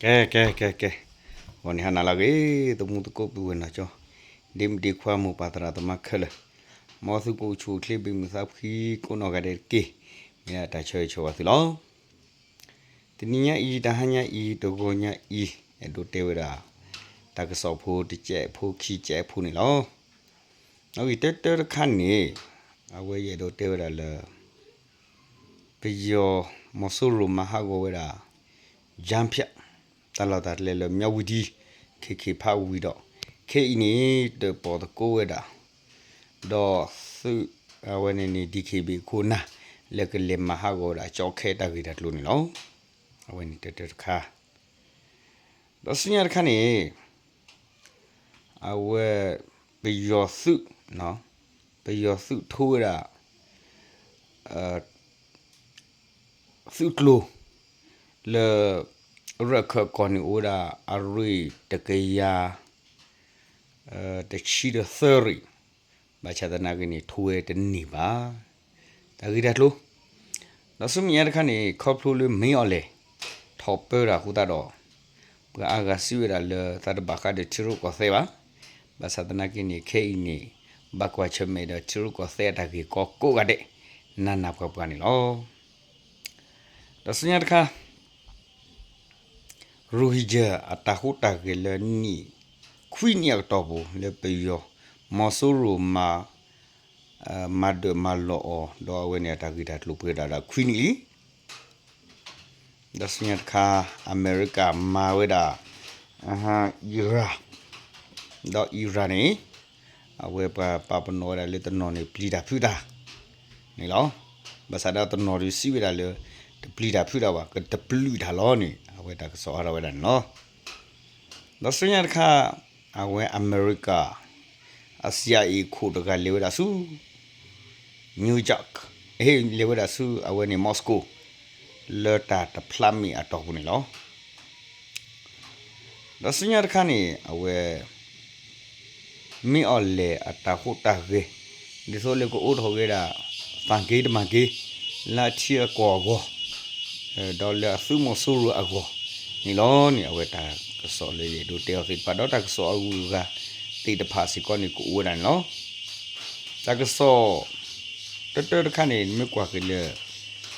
ကဲ ကဲ ကဲ ကဲ, ဂီၤန့ၣ်ဟါနၤလၢအဂ့ၤ သမူသကိးပုၢ်ဝဲၢ်နီၢ်ကၠီ, ဒ့မုၣ်ဒ့ခွါမိၢ်ပၢ်သရၣ်သမါခဲလၢာ်, မ်သုကအိၣ်ဆူၣ်အိၣ်ချ့ ဘၣ်မုာ်သးဖှံ ကိးနီၢ်ဂၤဒဲးတက့ၢ်. မ့ၢ်ဒၣ်တၢ်ဆၢဂ့ၤဆၢဝါသုလီၤ. တနံၤညါအံၤ တဟါညါအံၤ တဂီၤညါအံၤ အဲၣ်ဒိးတဲဝဲဒၣ် တၢ်ကစီၣ်ဖိတစဲးဖိခံစဲးဖိန့ၣ်လီၤ. အဂ့ၢ်တၢတၢတခါန့ၣ် အဝဲယအဲၣ်ဒိးတဲဝဲဒၣ်လၢ ပယီၤမီၤစိရိၤမၤဟးဂီၤဝဲဒၣ် ကၠါဖၠး တၢ်လီၢ်တၢ်ကျဲလၢ မၠၣ်ဝတံၤ ခ့ခ့ဖးဝံၤဒီး ခဲအံၤန့ၣ် တၢၣ်ပီၣ်သကိးဝဲဒၣ် ဒီးသုး အဝဲန့ၣ်န့ၣ် DKBA ခိၣ်နၢ် လၢကလဲၤမၤဟးဂီၤဝဲဒၣ် ကၠီခဲတၢ်ဂ့ၢ်တၢ်ကျိၤန့ၣ်လီၤ. အဝဲန့ၣ်တၢတၢတခါ ဒီးဆူညါတခါန့ၣ် အဝဲ ပယီၤသုး ပယီၤသုးထိဝဲဒၣ် သုးကျိၤ လၢ ရၢၢ်ခၢၣ်ကီၢ်န့ၣ် အိၣ်ဝဲဒၣ်အရ့ၣ်တကယၤ တဆံဒီးသၢရ့ၣ်, ဘၣ်ဆၣ်သနာ်က့န့ၣ် ထိဝဲတန့ၢ်ဘၣ် တၢ်ဂ့ၢ်တၢ်ကျိၤ ဒီးဆူမဲာ်ညါတခါန့ၣ် ခီဖျိလၢမ့ၢ်အီၤလဲၣ် ထီၣ်ပၢတၢ်အဃိသတးဒီး ပှၤအါဂၤစံးဝဲဒၣ်လၢ သးတဘၣ်ဃးဒီးထံရူၢ်ကီၢ်သဲးဘၣ်. ဘၣ်ဆၣ်သနာ်က့န့ၣ် ခဲအံၤန့ၣ် ဘၣ်ကွၢ်ဆၢၣ်မဲာ်ဒီးထံရူၢ်ကီၢ်သဲးအတၢ်ဂ့ၢ်ကီကိးဂၤဒဲး နးနးပှၤပှၤန့ၣ်လီၤ. ဒီးဆူညါတခါ ရိဟံကၠၢၣ် အတၢ်ဟူးတၢ်ဂဲၤလၢနံၣ် ခွံနံၣ်အကတီၢ်ပူၤ လၢပယီၤမီၤစိရိၤမၤ မၤဒၢးမၤလီၤအီၤ ဒီးအဝဲန့ၣ်အတၢ်ဂ့ၢ်တၢ်ကျိၤပှဲၤဒၣ်ဒီးခွံနံၣ်လံ. ဒီးဆူညါတခါ အမဲရကၤမၤဝဲဒၣ် အံရၣ် ဒီးအံရၣ်န့ၣ် အဝဲပှၤပာ်ပနီၣ်ဝဲဒၣ်လၢတနီၤန့ၣ် ပျံၤတၢ်ဖုးတၢ် န့ၣ်လီၤ. ဘၣ်ဆၣ်ဒီးတနီၤဒုးစံးဝဲဒၣ်လၢ တပျံၤတၢ်ဖုးတၢ်ဘၣ် ကတပျုာ်တၢ်လီၤန့ၣ် အဝဲတၢ်ကစီၣ်အါထီၣ်ဝဲဒၣ်န့ၣ်လီၤ. ဒီးဆူညါတခါ အဝဲအမဲရကၤ အ CIA ခိၣ်တဂၤလဲၤဝဲဒၣ်ဆူ New York လဲၤဝဲဒၣ်ဆူအဝဲန့ၣ် Moscow လၢတၢ်တဖျးမ့ၢ်အတီၢ်ပူၤန့ၣ်လီၤ. ဒီးဆူညါတခါန့ၣ် အဝဲ မ့ၢ်အီၤလဲၣ်အတၢ်ဟူးတၢ်ဂဲၤ ဒ်သိးလၢကအိးထီၣ်က့ၤဒၣ် သးက့တမၤက့ၤ လၢအထံအကီၢ်အဂီၢ် ဒီးလၢအသုးမီၤစိရိၤအဂီၢ်န့ၣ်လီၤန့ၣ် အဝဲတၢ်ကစီၣ်လၢယအဲၣ်ဒိးတဲအီၤသ့ၣ်တဖၣ် ဒီးတၢ်ကစီၣ်အဂုၤအဂၤသ့ၣ်တဖၣ်စ့ၢ်ကီးန့ၣ် ကအိၣ်ဝဲဒၣ်န့ၣ်လီၤ. တၢ်ကစီၣ် တၢတၢတခါန့ၣ် မ့ၢ်ကွၢ်က့ၤလၢ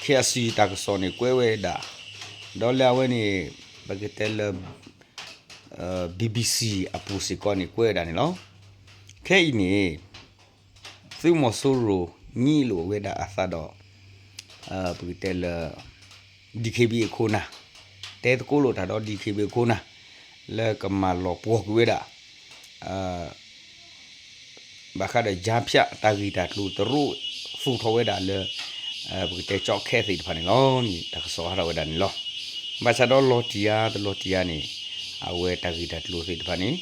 KIC တၢ်ကစီၣ်န့ၣ် ကွဲးဝဲဒၣ် ဒီးလၢအဝဲန့ၣ် ပကတဲလၢ BBC အပူၤစ့ၢ်ကီးန့ၣ် ကွဲးဝဲဒၣ်န့ၣ်လီၤ. ခဲအံၤန့ၣ် သုးမီၤစိရိၤ ညံးလိာ်ဝဲဒၣ်အသးဒီး ပကတဲလၢ DKBA အခိၣ်နၢ် တဲသကိးလိာ်တၢ်ဒီး DKBA အခိၣ်နၢ် လၢကမၤလီၤပှီၢ်ကွံာ်ဝဲဒၣ် ဘၣ်ဃးဒီး ကြားဖြတ် တၢ်ဂ့ၢ်တၢ်ကျိၤတရူး သူၣ်ထီၣ်ဝဲဒၣ်လၢ ပကတဲကၠီခဲသ့ၣ်တဖၣ်န့ၣ်လီၤန့ၣ် တၢ်ကစီၣ်ဟးထီၣ်ဝဲဒၣ်န့ၣ်လီၤ. ဘၣ်ဆၣ်ဒီးလီၤတံၢ်ဧါ တလီၤတံၢ်ဧါန့ၣ် အဝဲတၢ်ဂ့ၢ်တၢ်ကျိၤသ့ၣ်တဖၣ်န့ၣ်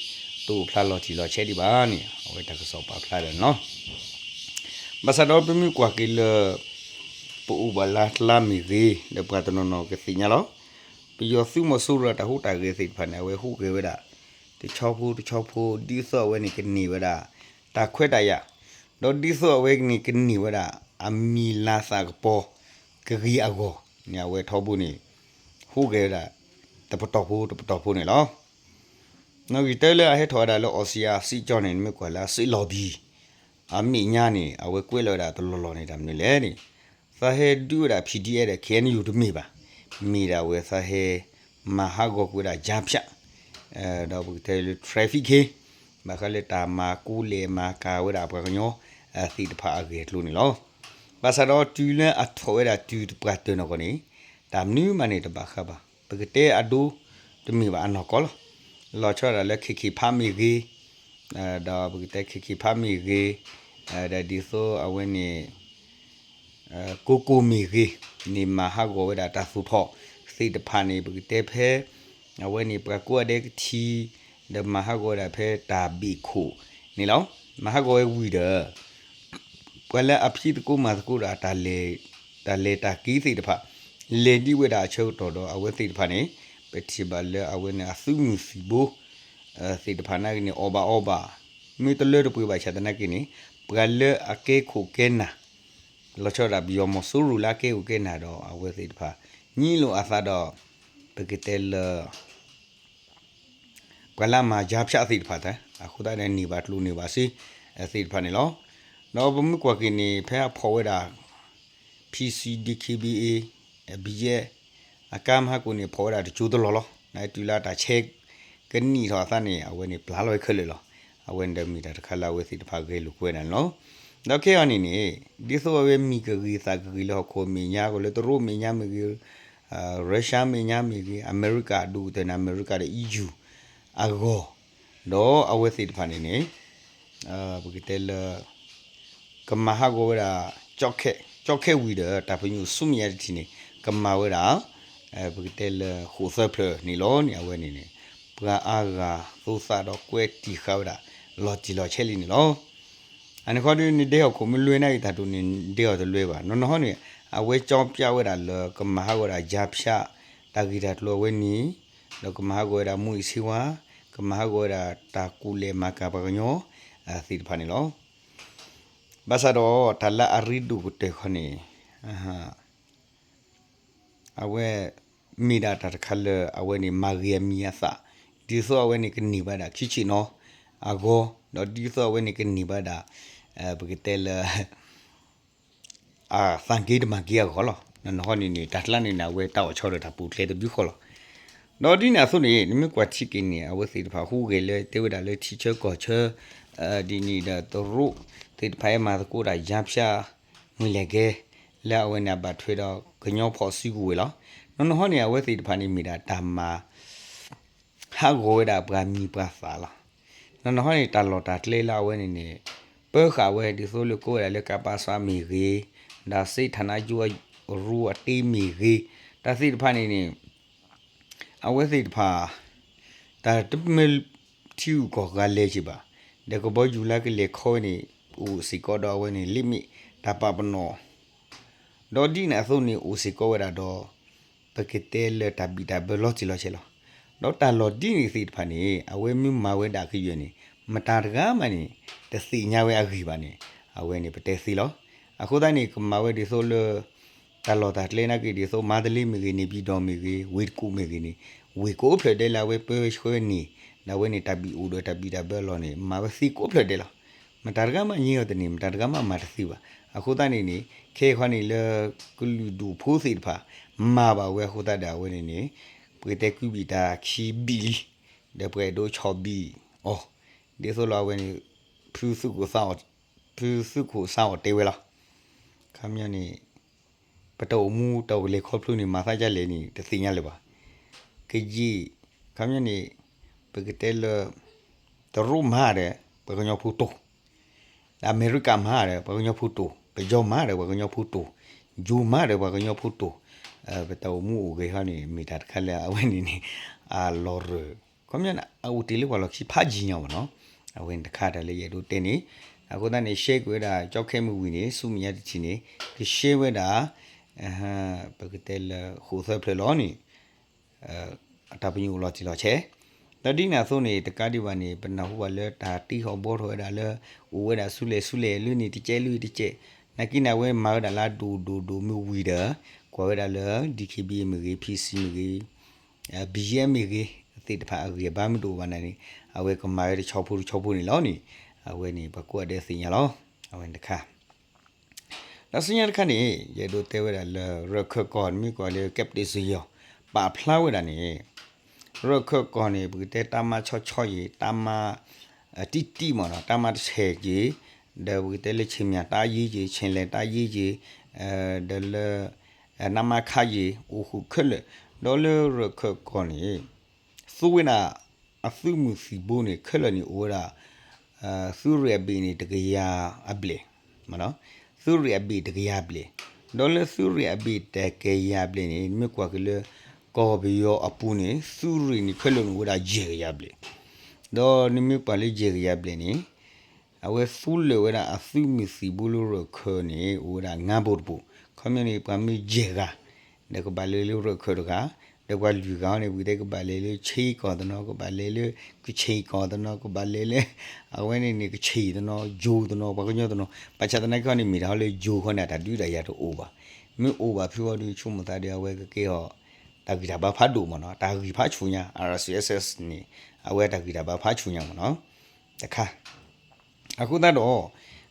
တအိၣ်ဖျါလီၤတံၢ်လီၤဆဲးဒံးဘၣ်န့ၣ် အဝဲတၢ်ကစီၣ်ပာ်ဖျါဒၣ်န့ၣ်လီၤ. ဘၣ်ဆၣ်ဒီးပမ့ၢ်ကွၢ်က့ၤလၢ ပအိၣ်ဘၣ်လၢကျါမ့ၢ်ဂ့ၤ ဒီးပှၤတနီၤနီၤကသ့ၣ်ညါလီၤ. ပယီၤသုးမီၤစိရိၤအတၢ်ဟူးတၢ်ဂဲၤသ့ၣ်တဖၣ်န့ၣ် အဝဲဟူးဂဲၤဝဲဒၣ် တဆီဖိတဆီဖိ ဒ်သိးအဝဲန့ၣ်ကန့ၢ်ဝဲဒၣ် တၢ်ခွဲးတၢ်ယာ်, ဒီးဒ်သိးအဝဲန့ၣ်ကန့ၢ်ဝဲဒၣ် အမံၤလၤသးကပီၤ ကဂ့ၤအဂီၢ်န့ၣ် အဝဲထီဘိန့ၣ် ဟူးဂဲၤဝဲဒၣ် တပတီၢ်ဖိတပတီၢ်ဖိန့ၣ်လီၤ. နီၣ်ဂံၢ်တၢလၢအဟဲထီၣ်ဝဲဒၣ်လၢ အီစံယါ အစံကၠီန့ၣ် နမ့ၢ်ကွၢ်လၢအစံလီၤဘံၤ အမဲာ်ညါန့ၣ် အဝဲကွဲးလီၤဝဲဒၣ်တလီၢ်လီၢ်န့ၣ် တၢ်မနုၤလဲၣ်န့ၣ် သးဟဲဒုးဝဲဒၣ် PDF ဒီး KNU တမ့ၢ်ဘၣ်. မ့ၢ်ဒၣ်အဝဲသးဟဲ မၤဟးဂီၤကွံာ်ဝဲဒၣ် ကြားဖြတ် ဒီးပကတဲလၢ traffic ခ့ ဘၣ်ဃးလၢတၢ်မၤကူလဲၢ်မၤကၤဝဲဒၣ်ပှၤကညီ သ့ၣ်တဖၣ်အဂ့ၢ်အကျိၤန့ၣ်လီၤ. ဘၣ်ဆၣ်ဒီးတုၤလၢအထီၣ်ဝဲဒၣ်တုၤတပှၢ်တၢၢ်နီၢ်ကီၢ်န့ၣ် တၢ်မနုၤမးန့ၣ်တဘၣ်ဃးဘၣ်. ပကတဲအဒိ တမ့ၢ်ဘၣ်အနီၢ်ကီၢ်လီၤ. လီၤဆီဒၣ်လၢ ခ့ခ့ဖးမ့ၢ်ဂ့ၤ ဒီးပကတဲ ခ့ခ့ဖးမ့ၢ်ဂ့ၤ ဒီးဒ်သိးအဝဲန့ၣ် ကိကိၢ်မ့ၢ်ဂ့ၤန့ၣ် မၤဟးဂီၤဝဲဒၣ်တၢ်သူၣ်ထီၣ်သ့ၣ်တဖၣ်န့ၣ် ပကတဲဖဲ အဝဲန့ၣ် ပှၤကိးဂၤဒဲးကထံ ဒီးမၤဟးဂီၤဝဲဒၣ်ဖဲတၢ်ဘ့ၣ်ခိၣ်န့ၣ်လီၤ. မၤဟးဂီၤဝဲဝံၤဒီး ပှၤလၢအဖံးသကိးမၤသကိးဒီး တၢ်လဲၤတၢ်က့ၤသ့ၣ်တဖၣ် လဲၤဒံးဝဲဒၣ်အဆၢကတီၢ်ဒီး အဝဲသ့ၣ်တဖၣ်န့ၣ် ပထံၣ်ဘၣ်လၢအဝဲန့ၣ် အသုးမုၢ်သံၣ်ဘိ သ့ၣ်တဖၣ်နာ်က့န့ၣ် အီၣ်ဘၣ်အီဘၣ် မ့ၢ်တလၢတပှဲၤဘၣ်ဆၣ်သနာ်က့န့ၣ် ပှၤလၢအကဲခိၣ်ကဲနၢ် လီၤဆီဒၣ်ပယီၤမီၤစိရိၤလၢအကဲခိၣ်ကဲနၢ်ဒီး အဝဲသ့ၣ်တဖၣ် ညံးလိာ်အသးဒီး ပကတဲလၢ ပှၤလၢအမၤယါဖၠးသ့ၣ်တဖၣ်တၢ် အဃိသတးဒီးန့ၢ်ဘၣ်ကျိၣ်န့ၢ်ဘၣ်စ့ သ့ၣ်တဖၣ်န့ၣ်လီၤ. ဒီးပမ့ၢ်ကွၢ်က့ၤန့ၣ် ဖဲအဖီၣ်ဝဲဒၣ် P C D K B A B G F အကါမဟါကိၣ်န့ၣ် ဖီၣ်ဝဲဒၣ်တစိၤတလီၢ်လီၤ. နတုၤလၢတၢ်ဆဲးကနံၣ်ထီၣ်အသးန့ၣ် အဝဲန့ၣ်ပျၢ်လီၤဝဲခဲလၢာ်လီၤ. အဝဲန့ၣ်ဒီးမ့ၢ်တၢ်တခါလၢအဝဲသ့ၣ်တဖၣ်ဂဲၤလိာ်ကွဲဒၣ်န့ၣ်လီၤ. ဒီးခဲအံၤန့ၣ်န့ၣ် ဒ်သိးအဝဲမံၤကဂ့ၤသးကဂ့ၤလၢဟီၣ်ခိၣ်မဲာ်ညါအဂီၢ် လၢတရူးမဲာ်ညါမ့ၢ်ဂ့ၤ Russia မဲာ်ညါမ့ၢ်ဂ့ၤ အမဲရကၤဒိၣ်ကတၢၢ်န့ၣ် အမဲရကၤဒီး E U အဂီၢ်, ဒီးအဝဲသ့ၣ်တဖၣ်န့ၣ်န့ၣ် ပကတဲလၢ ကမၤဟးဂီၤဝဲဒၣ် ကၠီခဲဝံၤဒီး တၢ်ပညိၣ်ဆူမဲာ်ညါတထံၣ်န့ၣ် ကမၤဝဲဒၣ် ပကတဲလၢဃိၣ်သၢဖျၢၣ်န့ၣ်လီၤန့ၣ် အဝဲန့ၣ်န့ၣ် ပှၤအါဂၤသိသးဒီးကွဲးတံာ်ဃာ်ဝဲဒၣ် လီၤတံၢ်လီၤဆဲးလံန့ၣ်လီၤ. အန့ၣ်ဃီဒီး နဒဲဟီၣ်ခိၣ်မ့ၢ်လွဲန့ၣ်ဂ့ၤ တၢ်တိၢ်န့ၣ် ဒဲအီၤတလွဲဘၣ်. နီၢ်နီၢ်ဟီန့ၣ် အဝဲကၠီပျၢ်ဝဲဒၣ်လၢကမၤဟးဂီၤဝဲဒၣ်ယါဖၠး တၢ်ဂ့ၢ်တၢ်ကျိၤအဝဲန့ၣ်, ဒီးကမၤဟးဂီၤဝဲဒၣ်မူးယံၤဆ့ဝါ, ကမၤဟးဂီၤဝဲဒၣ်တၢ်ကူၣ်လဲၤမၤကၤပှၤကညီ သ့ၣ်တဖၣ်န့ၣ်လီၤ. ဘၣ်ဆၣ်ဒီးတၢ်လၢအရ့ဒိၣ်ကတၢၢ်ခီန့ၣ် အဝဲ မ့ၢ်ဒၣ်တၢ်တခါလၢအဝဲန့ၣ်မၤဂ့ၤအမံၤအသၣ်, ဒ်သိးအဝဲန့ၣ်ကန့ၢ်ဘၣ်ဒၣ်ခံဆ့ၣ်နီၤအဂီၢ်, ဒီးဒ်သိးအဝဲန့ၣ်ကန့ၢ်ဘၣ်ဒၣ် ပကတဲလၢ အသးက့တမၤက့အဂီၢ်လီၤ. နီၢ်နီၢ်ဟီန့ၣ်န့ၣ် တၢ်ကျါန့ၣ်န့ၣ် အဝဲတၢ်အီၣ်ဆီဒီးတၢ်ပူၤကျဲတဘျုးဃီလီၤ. ဒီးဒ်န့ၣ်အသိးန့ၣ် နမ့ၢ်ကွၢ်ထံက့ၤန့ၣ် အဝဲသ့ၣ်တဖၣ်ဟူးဂဲၤလၢတဲဝဲဒၣ်လၢထံဆၢကီၢ်ဆၢ ဒ်န့ၣ်ဒီးတရူးသ့ၣ်တဖၣ်ဟဲမၤသကိးတၢ်ယါဖၠး မုၢ်လဲၤကဲ လၢအဝဲန့ၣ်အဘၣ်ထွဲဒီးကညီဖီၣ်စုကဝဲၤလီၤ. နီၢ်နီၢ်ဟီန့ၣ် အဝဲသ့ၣ်တဖၣ်န့ၣ်မ့ၢ်ဒၣ်တၢ်မၤ ဟးဂီၤဝဲဒၣ်ပှၤမံၤပှၤသၣ်လီၤ. နီၢ်နီၢ်ဟီန့ၣ် တၢ်လီၢ်တၢ်ကျဲလၢအဝဲန့ၣ်န့ၣ် ပၢဃာ်ဝဲဒ်သိးလၢကိးဝဲဒၣ်လၢ ကပစ မ့ၢ်ဂ့ၤ, ဒီးစ့ထၣ်နါယိအရူအတ့မ့ၢ်ဂ့ၤ, တၢ်သ့ၣ်တဖၣ်န့ၣ်န့ၣ် အဝဲသ့ၣ်တဖၣ် တၢ်တမ့ၢ်ထံဂုၤကီၢ်ဂၤလဲၤက့ၤဘၣ်, ဒီးကဘီယူၤလၢကလဲၤခီဝဲန့ၣ် အိၣ်စ့ၢ်ကီးဒီးအဝဲန့ၣ် လ့မ့ၣ်တၢ်ပာ်ပနီၣ် ဒီးဒ်န့ၣ်အသိးန့ၣ် အိၣ်စ့ၢ်ကီးဝဲဒၣ်ဒီး ပကတဲလၢတၢ်ဘံၣ်တၢ်ဘၢလီၤတံၢ်လီၤဆဲးလီၤ. ဒီးတၢ်လီၢ်ဒ်န့ၣ်သ့ၣ်တဖၣ်န့ၣ် အဝဲမ့ၢ်မၤဝဲဒၣ်ကယဲၢ်န့ၣ် မတၤတဂၤမးန့ၣ် တသ့ၣ်ညါဝဲအဂ့ၢ်ဘၣ်န့ၣ် အဝဲန့ၣ်ပတဲသ့လီၤ. အဃိသတးန့ၣ် ကမၤဝဲဒ်သိးလၢ တၢ်လီၢ်တၢ်ကျဲနာ်က့ ဒ်သိးမါတလ့မ့ၢ်ဂ့ၤန့ၣ် ဘံၣ်ဒီမ့ၢ်ဂ့ၤ ဝ့ၢ်တကူၣ်မ့ၢ်ဂ့ၤန့ၣ် ဝ့ၢ်ကိးဖျၢၣ်ဒဲးလၢအဝဲပၢဆှၢန့ၣ် ဒီးအဝဲန့ၣ်တၢ်ဘံၣ်အိၣ်ဒီးတၢ်ဘံၣ်တၢ်ဘၢအလီၢ်န့ၣ် မၤဝဲသ့ကိးဖျၢၣ်ဒဲးလီၤ. မတၤတဂၤမးညံအီၤတန့ၢ် မတၤတဂၤမးမၤတသ့ဘၣ်. အဃိသတးန့ၣ်န့ၣ် ခဲအံၤဃီန့ၣ်လၢ ကလုာ်ဒူၣ်ဖိသ့ၣ်တဖၣ် မၤဘၣ်ဝဲအဃိသတးဒီးအဝဲန့ၣ်န့ၣ် ပကတဲကုဘံၣ်တၢ်ခံဘံၣ်လံ, ဒီးပှၤအဲၣ်ဒိးဆီၣ်ဘံၣ်အီၤ ဒ်သိးလၢအဝဲန့ၣ် ဖုသုးခိၣ်သးအီၣ် ဖုသုးခိၣ်သးအီၣ်တဲဝဲလီၤ. ခီပညီန့ၣ် ပတၢ်အိၣ်မူတၢ်အိၣ်ကလဲၤခီဖျိန့ၣ် မၤသးဒ်လဲၣ်န့ၣ် တသ့ၣ်ညါလၢၤဘၣ်. ကယံာ် ခီပညီန့ၣ် ပကတဲလၢ တရူးမၤဒီး ပှၤကညီဖိတိၢ်, အမဲရကၤမၤဒီး ပှၤကညီဖိတိၢ်, ပယီၤမၤဒီး ပှၤကညီဖိတိၢ်, ယိၤမၤဒီး ပှၤကညီဖိတိၢ်, ပတၢ်အိၣ်မူအိၣ်ဂဲၤဟီန့ၣ် မ့ၢ်တၢ်တခါလၢအဝဲန့ၣ်န့ၣ် အလီၢ်ရၢၢ် ခီပညီန့ၣ် အအိၣ်တ့ၢ်လၢပှၤလီၢ်ခံဖးယံာ်ညါမ့ၢ်နီၤ. အဝဲန့ၣ်တခါတၢ်လၢယအဲၣ်ဒိးတဲန့ၣ် အဃိသတးန့ၣ် ရှဲကွံာ်ဝဲဒၣ် ကၠီခဲမုၢ်ဝံၤန့ၣ် ဆူမဲာ်ညါတထံၣ်န့ၣ် ကရှဲဝဲဒၣ် ပကတဲလၢဃိၣ်သၢဖျၢၣ်လီၤန့ၣ် အတၢ်ပညိၣ်အိၣ်လီၤတံၢ်လီၤဆဲး, ဒီးဒ်န့ၣ်အသိးန့ၣ် တကးဒံးဘၣ်န့ၣ် ပနၢ်ဟူဘၣ်လၢတၢ်တ့ဟီၣ်ဘှီထီၣ်ဝဲဒၣ်လၢ အိၣ်ဝဲဒၣ်ဆူလဲၣ်ဆူလဲၣ် လၢန့ၣ်တကဲးလၢတကဲး, နာ်က့န့ၣ် အဝဲမၤဝဲဒၣ်လၢအဒိၣ်ဒိၣ်ဒိၣ်မ့ၢ်ဝံၤဒီး ကွၢ်ဝဲဒၣ်လၢ DKBA မ့ၢ်ဂ့ၤ PC မ့ၢ်ဂ့ၤ BGF မ့ၢ်ဂ့ၤ သ့ၣ်တဖၣ်အဂံၢ်အဘါမ့ၢ်တအိၣ်ဘၣ်န့ၣ်န့ၣ် အဝဲကမၤဝဲတဆီဖိတဆီဖိန့ၣ်လီၤန့ၣ် အဝဲန့ၣ် ပှၤကိးဂၤဒဲးသ့ၣ်ညါလီၤ. အဝဲန့ၣ်တခါ ဒီးဆူညါတခါန့ၣ် ယအဲၣ်ဒိးတဲဝဲဒၣ်လၢ ရၢၢ်ခၢၣ်ကီၢ် နမ့ၢ်ကွၢ်လၢ Captain Zhao ပာ်ဖျါဝဲဒၣ်န့ၣ် ရၢၢ်ခၢၣ်ကီၢ်န့ၣ် ပကတဲတၢ်မၤဆီဆီယံၤ တၢ်မၤ တံၢ်တံၢ်မ့ၢ်နီၤ တၢ်မၤတဆဲးယံၤ ဒီးပကတဲလၢ ဆ့ၣ်မၠၣ်တၢ်ယံၤယံၤ ဆ့ၣ်လဲၣ်တၢ်ယံၤယံၤ ဒီးလၢ နါမါခါယံၤ အိၣ်ဃုာ်ခဲလၢာ် ဒီးလၢရၢၢ်ခၢၣ်ကီၢ်န့ၣ် သူဝဲဒၣ် အသုးမုၢ်သံၣ်ဘိန့ၣ် ခဲလၢာ်န့ၣ်အိၣ်ဝဲဒၣ် သုးရ့ၣ်အဘ့ၣ်န့ၣ် တကယၤအဘျဲၣ်, သုးရ့ၣ်အဘ့ၣ်တကယၤဘျဲၣ်, ဒီးလၢသုးရ့ၣ်အဘ့ၣ်တကယၤဘျဲၣ်န့ၣ် နမ့ၢ်ကွၢ်က့ၤလၢ ကီၢ်ပယီၤအပူၤန့ၣ် သုးရ့ၣ်န့ၣ်ခဲလၢာ်န့ၣ်အိၣ်ဝဲဒၣ်ယဲၢ်ကယၤဘျဲၣ်, ဒီးနမ့ၢ်ကွၢ်လၢယဲၢ်ကယၤဘျဲၣ်န့ၣ် အဝဲသူလၢာ်ဝဲဒၣ်အသုးမုၢ်သံၣ်ဘိလၢရၢၢ်ခၢၣ်န့ၣ် အိၣ်ဝဲဒၣ်ငါးဘိၣ်တဘိၣ်, ခီပညီန့ၣ် ပှၤမ့ၢ်ယဲၢ်ဂၤ ဒီးကဘၣ်လဲၤလၢရၢၢ်ခၢၣ်တဂၤ, ဒီးပှၤလွံၢ်ဂၤန့ၣ် ပကတဲကဘၣ်လဲၤလၢ ချ့ကီၢ်တနီၤ ကဘၣ်လဲၤလၢ ကချ့ၣ်ကီၢ်တနီၤ ကဘၣ်လဲၤလၢ အဝဲန့ၣ်န့ၣ် ကချ့ၣ်တနီၤ ယိၤတနီၤ ပှၤကညီတနီၤ ဘၣ်ဆၣ်သနာ်က့န့ၣ် မ့ၢ်တၢ်ဟီလၢယိၤခီန့ၣ် တၢ်ဒုးတၢ်ယၤတအိၣ်ဘၣ်, မ့ၢ်အိၣ်ဘၣ်ဖုဂီၢ်ဒီး ဆိကမိၣ်သးဒီး အဝဲကကဲအီၤ တၢ်ဂံၢ်တၢ်ဘါဖးဒိၣ်မ့ၢ်နီၤ တၢ်ဂံၢ်ဖးဆူၣ်ညါ RCSS န့ၣ် အဝဲအတၢ်ဂံၢ်တၢ်ဘါဖးဆူၣ်ညါမ့ၢ်နီၤ, တခါ အဃိသတးဒီး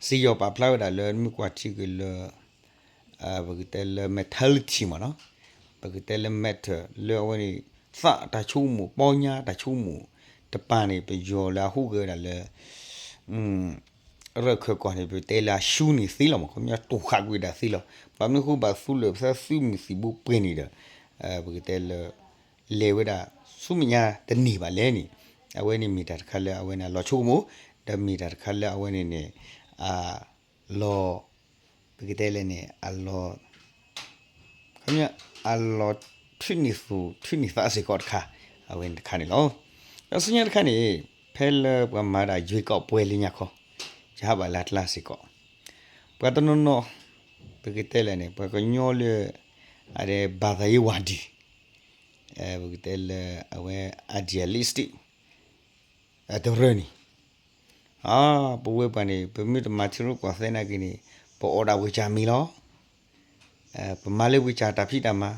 စံၣ်ညီၣ်ပာ်ဖျါဝဲဒၣ်လၢ နမ့ၢ်ကွၢ်ထံက့ၤလၢ ပကတဲလၢ mentality မ့ၢ်နီၤ, ပကတဲလၢ mental လၢအဝဲန့ၣ် သးတၢ်ဆိကမိၣ် ပီညါတၢ်ဆိကမိၣ်တပၤန့ၣ် ပယီၤလၢအဟူးဂဲၤဝဲဒၣ်လၢ ရၢၢ်ခၢၣ်ကီၢ်န့ၣ် ပတဲလၢအရှုံးန့ၣ်သ့လီၤမး, ခီပညီတိာ်ဃာ်ကွံာ်ဒၣ်သ့လီၤ. ဘၣ်မနုၤအဃိဘၣ်သူလၢာ်ပသးသုးမုၢ်သံၣ်ဘိပှဲၤန့ၣ်ဒီး ပကတဲလၢ လဲၤဝဲဒၣ်ဆူမဲာ်ညါတန့ၢ်ဘၣ်လဲၣ်န့ၣ်, အဝဲန့ၣ်မ့ၢ်တၢ်တခါလၢအဝဲန့ၣ်အလီၤဆိကမိၣ်, ဒီးမ့ၢ်တၢ်တခါလၢအဝဲန့ၣ်န့ၣ် အလီၤ ပကတဲလဲၣ်န့ၣ် အလီၤ ခီပညီ အလီၤထုးန့ၢ်သူၣ်ထုးန့ၢ်သးစ့ၢ်ကီးတခါ, အဝဲန့ၣ်တခါန့ၣ်လီၤ. ဒီးဆူညါတခါန့ၣ် ဖဲလၢပှၤမၤဒၣ်ယွ့ကီးပှဲၤလၢညါခီ, ယဟးဘၣ်လၢအကျါစ့ၢ်ကီး, ပှၤတနီၤနီၤ ပကတဲလဲၣ်န့ၣ် ပှၤကညီလၢ အဒဲ ဘၣ်သးယ့ဝၤဒံၣ် ပကတဲလၢအဝဲ idealistic တရၢန့ၣ် ပဝဲပှၤန့ၣ် ပမ့ၢ်တမၤထံရူၢ်ကီၢ်သဲးနာ်က့န့ၣ် ပအီၣ်ဒၣ်ဝ့ၢ်ကၠၢ်မ့ၤလီၤ. ပမၤလၢဝ့ၢ်ကၠၢ်တၢ်ဖံးတၢ်မၤ,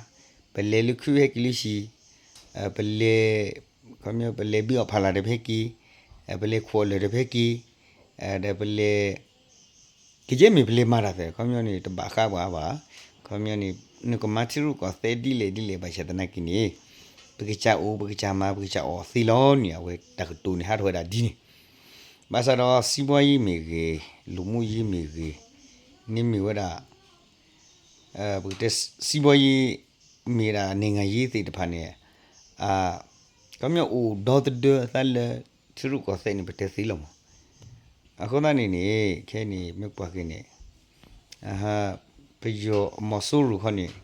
ပလဲၤလၢခုဟဲက့ၤလၢဟံၣ်, ပလဲၤ ခီပညီ ပလဲၤဘုအီၣ်ဖးလၢ်ဒီးပဟဲက့ၤ, ပလဲၤခိၣ်အီၣ်လၢာ်ဒီးပဟဲက့ၤ, ဒီးပလဲၤ ကယဲၢ်မ့ၢ်ပလဲၤမၤတၢ်သ့ ခီပညီန့ၣ် တဘၣ်ဃးပှၤဘၣ်. ခီပညီန့ၣ် နကမၤထံရူၢ်ကီၢ်သဲးဒ်လဲၣ်ဒ်လဲၣ်ဘၣ်ဆၣ်သနာ်က့န့ၣ် ပကစၢ်အိၣ် ပကစၢ်မၤ ပကစၢ်အီၣ်သ့လီၤန့ၣ် အဝဲတၢ်ကတိၤန့ၣ် ဟးထီၣ်ဝဲဒၣ်ဒ်န့ၣ်. ဘၣ်ဆၣ်ဒီး စံးဘီယ့မ့ၢ်ဂ့ၤ, လူၤမူယ့မ့ၢ်ဂ့ၤ, န့ၣ်မ့ၢ်ဝဲဒၣ် ပကတဲ စံးဘီယ့ မ့ၢ်ဒၣ် နိုင်ငံရေး သ့ၣ်တဖၣ်န့ၣ် ခီပညီအိၣ်ဒီသဒၢသးလၢ ထံရူၢ်ကီၢ်သဲးန့ၣ် ပတဲသ့လီၤမး. အဃိသတးန့ၣ်န့ၣ် ခဲအံၤန့ၣ် မ့ၢ်ကွၢ်က့ၤန့ၣ် ပယီၤအမီၤစိရိၤခီန့ၣ်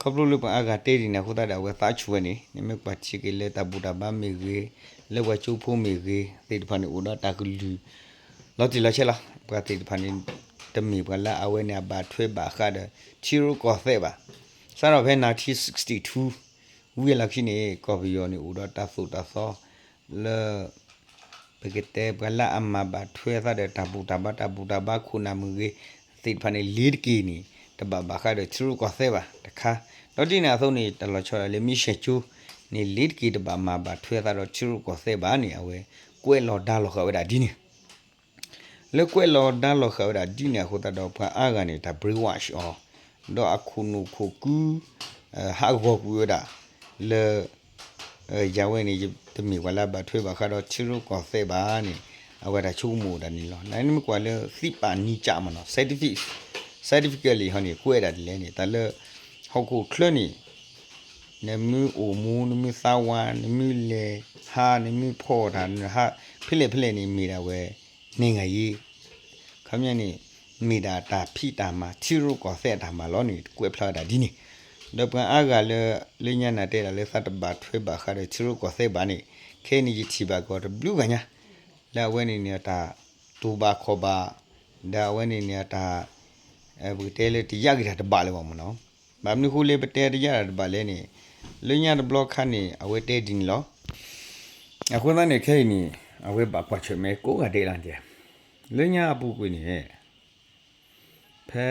ခီဖျိလၢပှၤအါဂၤတဲဒ်န့ၣ်အဃိသတးဒီး အဝဲသးဆူၣ်ဝဲန့ၣ် နမ့ၢ်ကွၢ်ထံက့ၤလၢတၢ်ဘူၣ်တၢ်ဘါမ့ၢ်ဂ့ၤ, လၢပှၤကၠိဖိမ့ၢ်ဂ့ၤ သ့ၣ်တဖၣ်န့ၣ် အိၣ်ဒီးတၢ်ကလုၢ် လီၤတံၢ်လီၤဆဲးလီၤ. ပှၤသ့ၣ်တဖၣ်န့ၣ် တမ့ၢ်ပှၤလၢအဝဲန့ၣ် အဘၣ်ထွဲဘၣ်ဃးဒီး ထံရူၢ်ကီၢ်သဲးဘၣ်. စးထီၣ်ဖဲ nineteen sixty-two ဝံၤအလီၢ်ခံန့ၣ် ကီၢ်ပယီၤန့ၣ် အိၣ်ဒီးတၢ်သိၣ်တၢ်သီ လၢ ပကတဲပှၤလၢအမၤဘၣ်ထွဲသးဒီးတၢ်ဘူၣ်တၢ်ဘါ တၢ်ဘူၣ်တၢ်ဘါခိၣ်နၢ်မ့ၢ်ဂ့ၤ သ့ၣ်တဖၣ်န့ၣ် လ့ၤတက့ၤန့ၣ် တဘၣ်ဘၣ်ဃးဒီးထံရူၢ်ကီၢ်သဲးဘၣ်တခါ. ဒီးဒ်န့ၣ်အသိးန့ၣ် တၢ်လီၤဆီဒၣ်လၢ မ့ၢ်ရှဲၣ်ကၠိ န့ၣ် လ့ၤတက့ၤ တဘၣ်မၤဘၣ်ထွဲသးဒီးထံရူၢ်ကီၢ်သဲးဘၣ်န့ၣ် အဝဲကွဲးလီၤဒါလီၤဃာ်ဝဲဒၣ်ဒ်န့ၣ် လၢကွဲးလီၤဒါလီၤဃာ်ဝဲဒၣ်ဒ်န့ၣ်အဃိသတးဒီး ပှၤအါဂၤန့ၣ် တၢ် brainwash အီၤ, ဒီးအခိၣ်နူာ်ခိၣ်ကု ဟးဂီၤကွံာ်ဝဲဒၣ် လၢ ယဝဲန့ၣ် တမ့ၢ်ပှၤလၢအဘၣ်ထွဲဘၣ်ဃးဒီးထံရူၢ်ကီၢ်သဲးဘၣ်န့ၣ် အဝဲတၢ်ဆိကမိၣ်ဒၣ်န့ၣ်လီၤ. နမ့ၢ်ကွၢ်လၢ သိပၣ်နံကၠၣ်မ့ၢ်နီၤ scientific, scientifically ဟီန့ၣ် ကွဲးဒၣ်ဒ်လဲၣ်န့ၣ် တၢ်လၢ ဟီၣ်ခိၣ်ချၢန့ၣ် နမ့ၢ်အိၣ်မူ နမ့ၢ်သးဝး နမ့ၢ်လဲၤဟး နမ့ၢ်ဖီၣ်တၢ် နဟး ဖဲလဲၣ်ဖဲလဲၣ်န့ၣ် မ့ၢ်ဒၣ်ဝဲ နိုင်ငံရေး ခီပညီန့ၣ် မ့ၢ်ဒၣ်တၢ်ဖံးတၢ်မၤ ထံရူၢ်ကီၢ်သဲးအတၢ်မၤလီၤန့ၣ် ကွဲးဖျါဝဲဒၣ်ဒ်န့ၣ်. ဒီးပှၤအါဂၤလၢ လၢညါနၤတဲဒၣ်လၢသးတဘၣ်ထွဲဘၣ်ဃးဒီးထံရူၢ်ကီၢ်သဲးဘၣ်န့ၣ် ခဲအံၤန့ၣ်ယထံၣ်ဘၣ်ကီးတဘျုးဂၤညါ လၢအဝဲန့ၣ်န့ၣ် တၢ်တူၢ်ဘၣ်ခီၣ်ဘၣ် ဒီးအဝဲန့ၣ်န့ၣ် အတၢ် ပကတဲလၢတယၣ်ဂ့ၤတၢ်တဘၣ်လၢၤဘၣ်မ့ၢ်နီၤ. ဘၣ်မနုၤအဃိလၢပတဲတယၣ်တၢ်တဘၣ်လဲၣ်န့ၣ် လၢညါတဘျီခါန့ၣ် အဝဲတဲဒ်န့ၣ်လီၤ. အဃိသတးန့ၣ် ခဲအံၤန့ၣ် အဝဲဘၣ်ကွၢ်ဆၢၣ်မဲာ်ကိးဂၤဒဲးလီၤတဲ လၢညါအပူၤကွံာ်န့ၣ် ဖဲ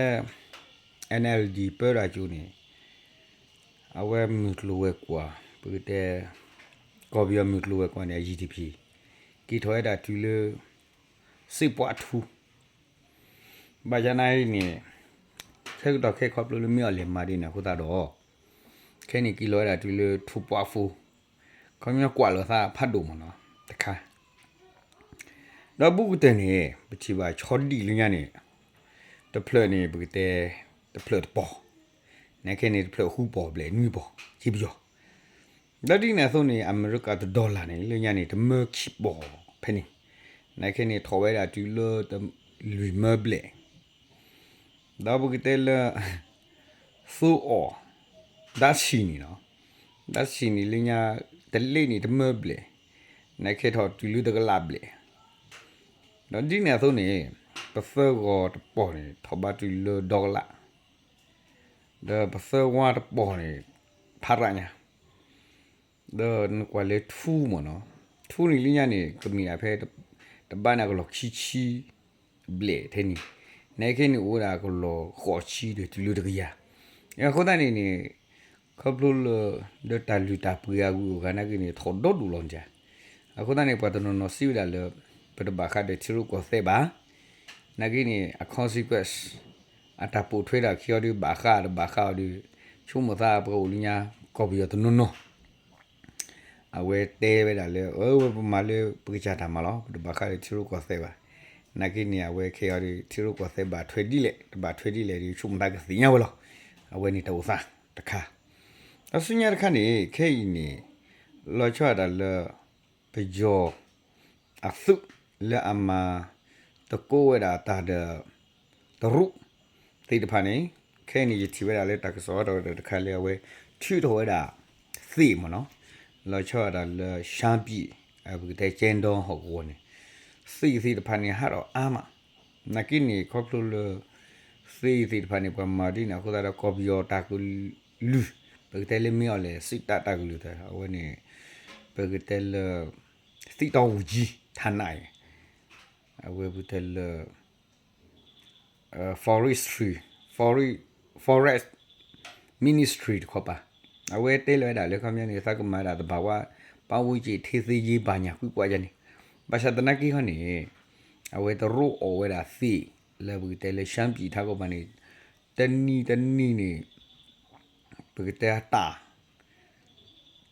NLD ပၢတၢ်ကၠိန့ၣ် အဝဲမုၢ်ကျိၤဝဲၤကွာ် ပကတဲ ကီၢ်ပယီၤမုၢ်ကျိၤဝဲၤကွာ်န့ၣ် အ GDP က့ၤထီၣ်ဝဲဒၣ်တုၤလၢ စ့ပှၤထူ ဘၣ်ဆၣ်နာ်အံၤန့ၣ် ဆၢကတီၢ်ခဲခီဖျိလၢမ့ၢ်အီၤလဲၤမၤဒ်န့ၣ်အဃိသတးဒီး ခဲန့ၣ်က့ၤလီၤဝဲဒၣ်တုၤလၢ ထူပှၤဖိ ခီပညီကွၢ်လီၤသးဖးဒိၣ်မ့ၢ်နီၤ တခါ ဒီးဘူးကတၢၢ်န့ၣ် ပထံၣ်ဘၣ်ဆီဒံၣ်လၢညါန့ၣ် တဖျၢၣ်န့ၣ် ပကတဲ တဖျၢၣ်တပီၤ နခဲန့ၣ် တဖျၢၣ်ဃုပီၤဘျဲၣ်နွံပီၤ က့ပယီၤ ဒီးဒ်န့ၣ်အသိးန့ၣ် အမဲရကၤတ dollar န့ၣ် လၢညါန့ၣ် တမၢခံပီၤဖဲန့ၣ် နခဲန့ၣ် ထီၣ်ဝဲဒၣ်တုၤလၢ တလွံၢ်မၢဘျဲၣ် ဒီးပကတဲလၢ သိအီၣ် ဒါဆံးန့ၣ်လီၤ. ဒါဆံးန့ၣ်လၢညါ တလ့န့ၣ်တမၢဘျဲၣ် နခဲထီၣ်တုၤလၢတကလးဘျဲၣ် ဒီးဒ်န့ၣ်အသိးန့ၣ် ပသၢဂီၤတပီၤန့ၣ် ထီၣ်ဘးတုၤလၢဒီကလး ဒီးပသၢဝါတပီၤန့ၣ် ဖးရၣ်ညါ ဒီးနကွၢ်လၢထူမ့ၢ်နီၤ ထူန့ၣ်လၢညါန့ၣ် ကမ့ၢ်ဒၣ်ဖဲ တဘၣ်န့ၣ်ကလီၢ်ခံဆံဘျဲၣ်ထဲန့ၣ် နခဲန့ၣ်အိၣ်ဝဲဒၣ်ကလီၢ်ဃိးဆံဒီးတုၤလၢတကယၤ အဃိသတးန့ၣ်န့ၣ် ခီဖျိလၢ ဒီးတၢ်လုၢ်တၢ်ပှ့ၤအဂုၤအဂၤနာ်က့န့ၣ် ထီၣ်ဒီဒူၣ်လီၤန့ၣ် အဃိသတးန့ၣ် ပှၤတနီၤနီၤစံးဝဲဒၣ်လၢ ပတဘၣ်ဃးဒီးထံရူၢ်ကီၢ်သဲးဘၣ်. နာ်က့န့ၣ် အ consequence အတၢ်ပိာ်ထွဲတၢ်ခံအီၤဒီး ဘၣ်ဃးတဘၣ်ဃးအီၤဒီး ဆိကမိၣ်သးပှၤအိၣ်လၢညါ ကီၢ်ပယီၤတနီၤနီၤ အဝဲတဲဝဲဒၣ်လၢ အဝဲပမၤလၢပကစၢ်တၢ်မၤလီၤ, ပတဘၣ်ဃးဒီးထံရူၢ်ကီၢ်သဲးဘၣ်. နာ်က့န့ၣ် အဝဲခဲအံၤဒီး ထံရူၢ်ကီၢ်သဲးဘၣ်ထွဲဒ်လဲၣ် တဘၣ်ထွဲဒ်လဲၣ်ဒီး ဆိကမိၣ်သးကသ့ၣ်ညါဝဲလီၤ. အဝဲန့ၣ်တၢ်အိၣ်သးတခါ တၢ်ဆူညါတခါန့ၣ် ခဲအံၤန့ၣ် လီၤဆီဒၣ်တၢ်လၢ ပယီၤအသုးလၢအမၤသကိးဝဲဒၣ်တၢ်ဒီး တရူးသ့ၣ်တဖၣ်န့ၣ် ခဲအံၤန့ၣ် ယထံၣ်ဝဲဒၣ်လၢတၢ်ကစီၣ်တခါလၢအဝဲထုးထီၣ်ဝဲဒၣ်သ့ၣ်မ့ၢ်နီၤ, လီၤဆီဒၣ်တၢ်လၢ ရှမ်းပြည် ပကတဲကၠဲဒီဟီၣ်ကဝီၤန့ၣ် သ့ၣ်သ့ၣ်တဖၣ်န့ၣ် ဟးထီၣ်အါမး. နာ်က့န့ၣ် ခီဖျိလၢ သ့ၣ်သ့ၣ်တဖၣ်န့ၣ် ပှၤမၤဒ်န့ၣ်အဃိသတးဒီး ကီၢ်ပယီၤတၢ်ကလုၢ် ပကတဲလၢမ့ၢ်အီၤလဲၣ် စံးတၢ်တၢ်ကလုၢ်သး အဝဲန့ၣ် ပကတဲလၢ သံတီဝူၤကၠံ ထးနးအံၤ အဝဲပကတဲလၢ forestry forest forest ministry တခီပၤ အဝဲတဲလီၤဝဲဒၣ်လၢခီပညီန့ၣ် သးကမၤဒၣ်သဘာဝပတ်ဝန်းကျင် ထိန်းသိမ်းရေး ဘၣ်ညၣ်ကွံာ်ကွၢ်ယါန့ၣ် ဘၣ်ဆၣ်သနာ်က့ဟီန့ၣ် အဝဲတရိးအီၣ်ဝဲဒၣ်သ့ၣ်လၢပကတဲလၢ ရှမ်းပြည် ထးကီၢ်ပၤန့ၣ် တနံၤတနံၤန့ၣ် ပကတဲအတၢ်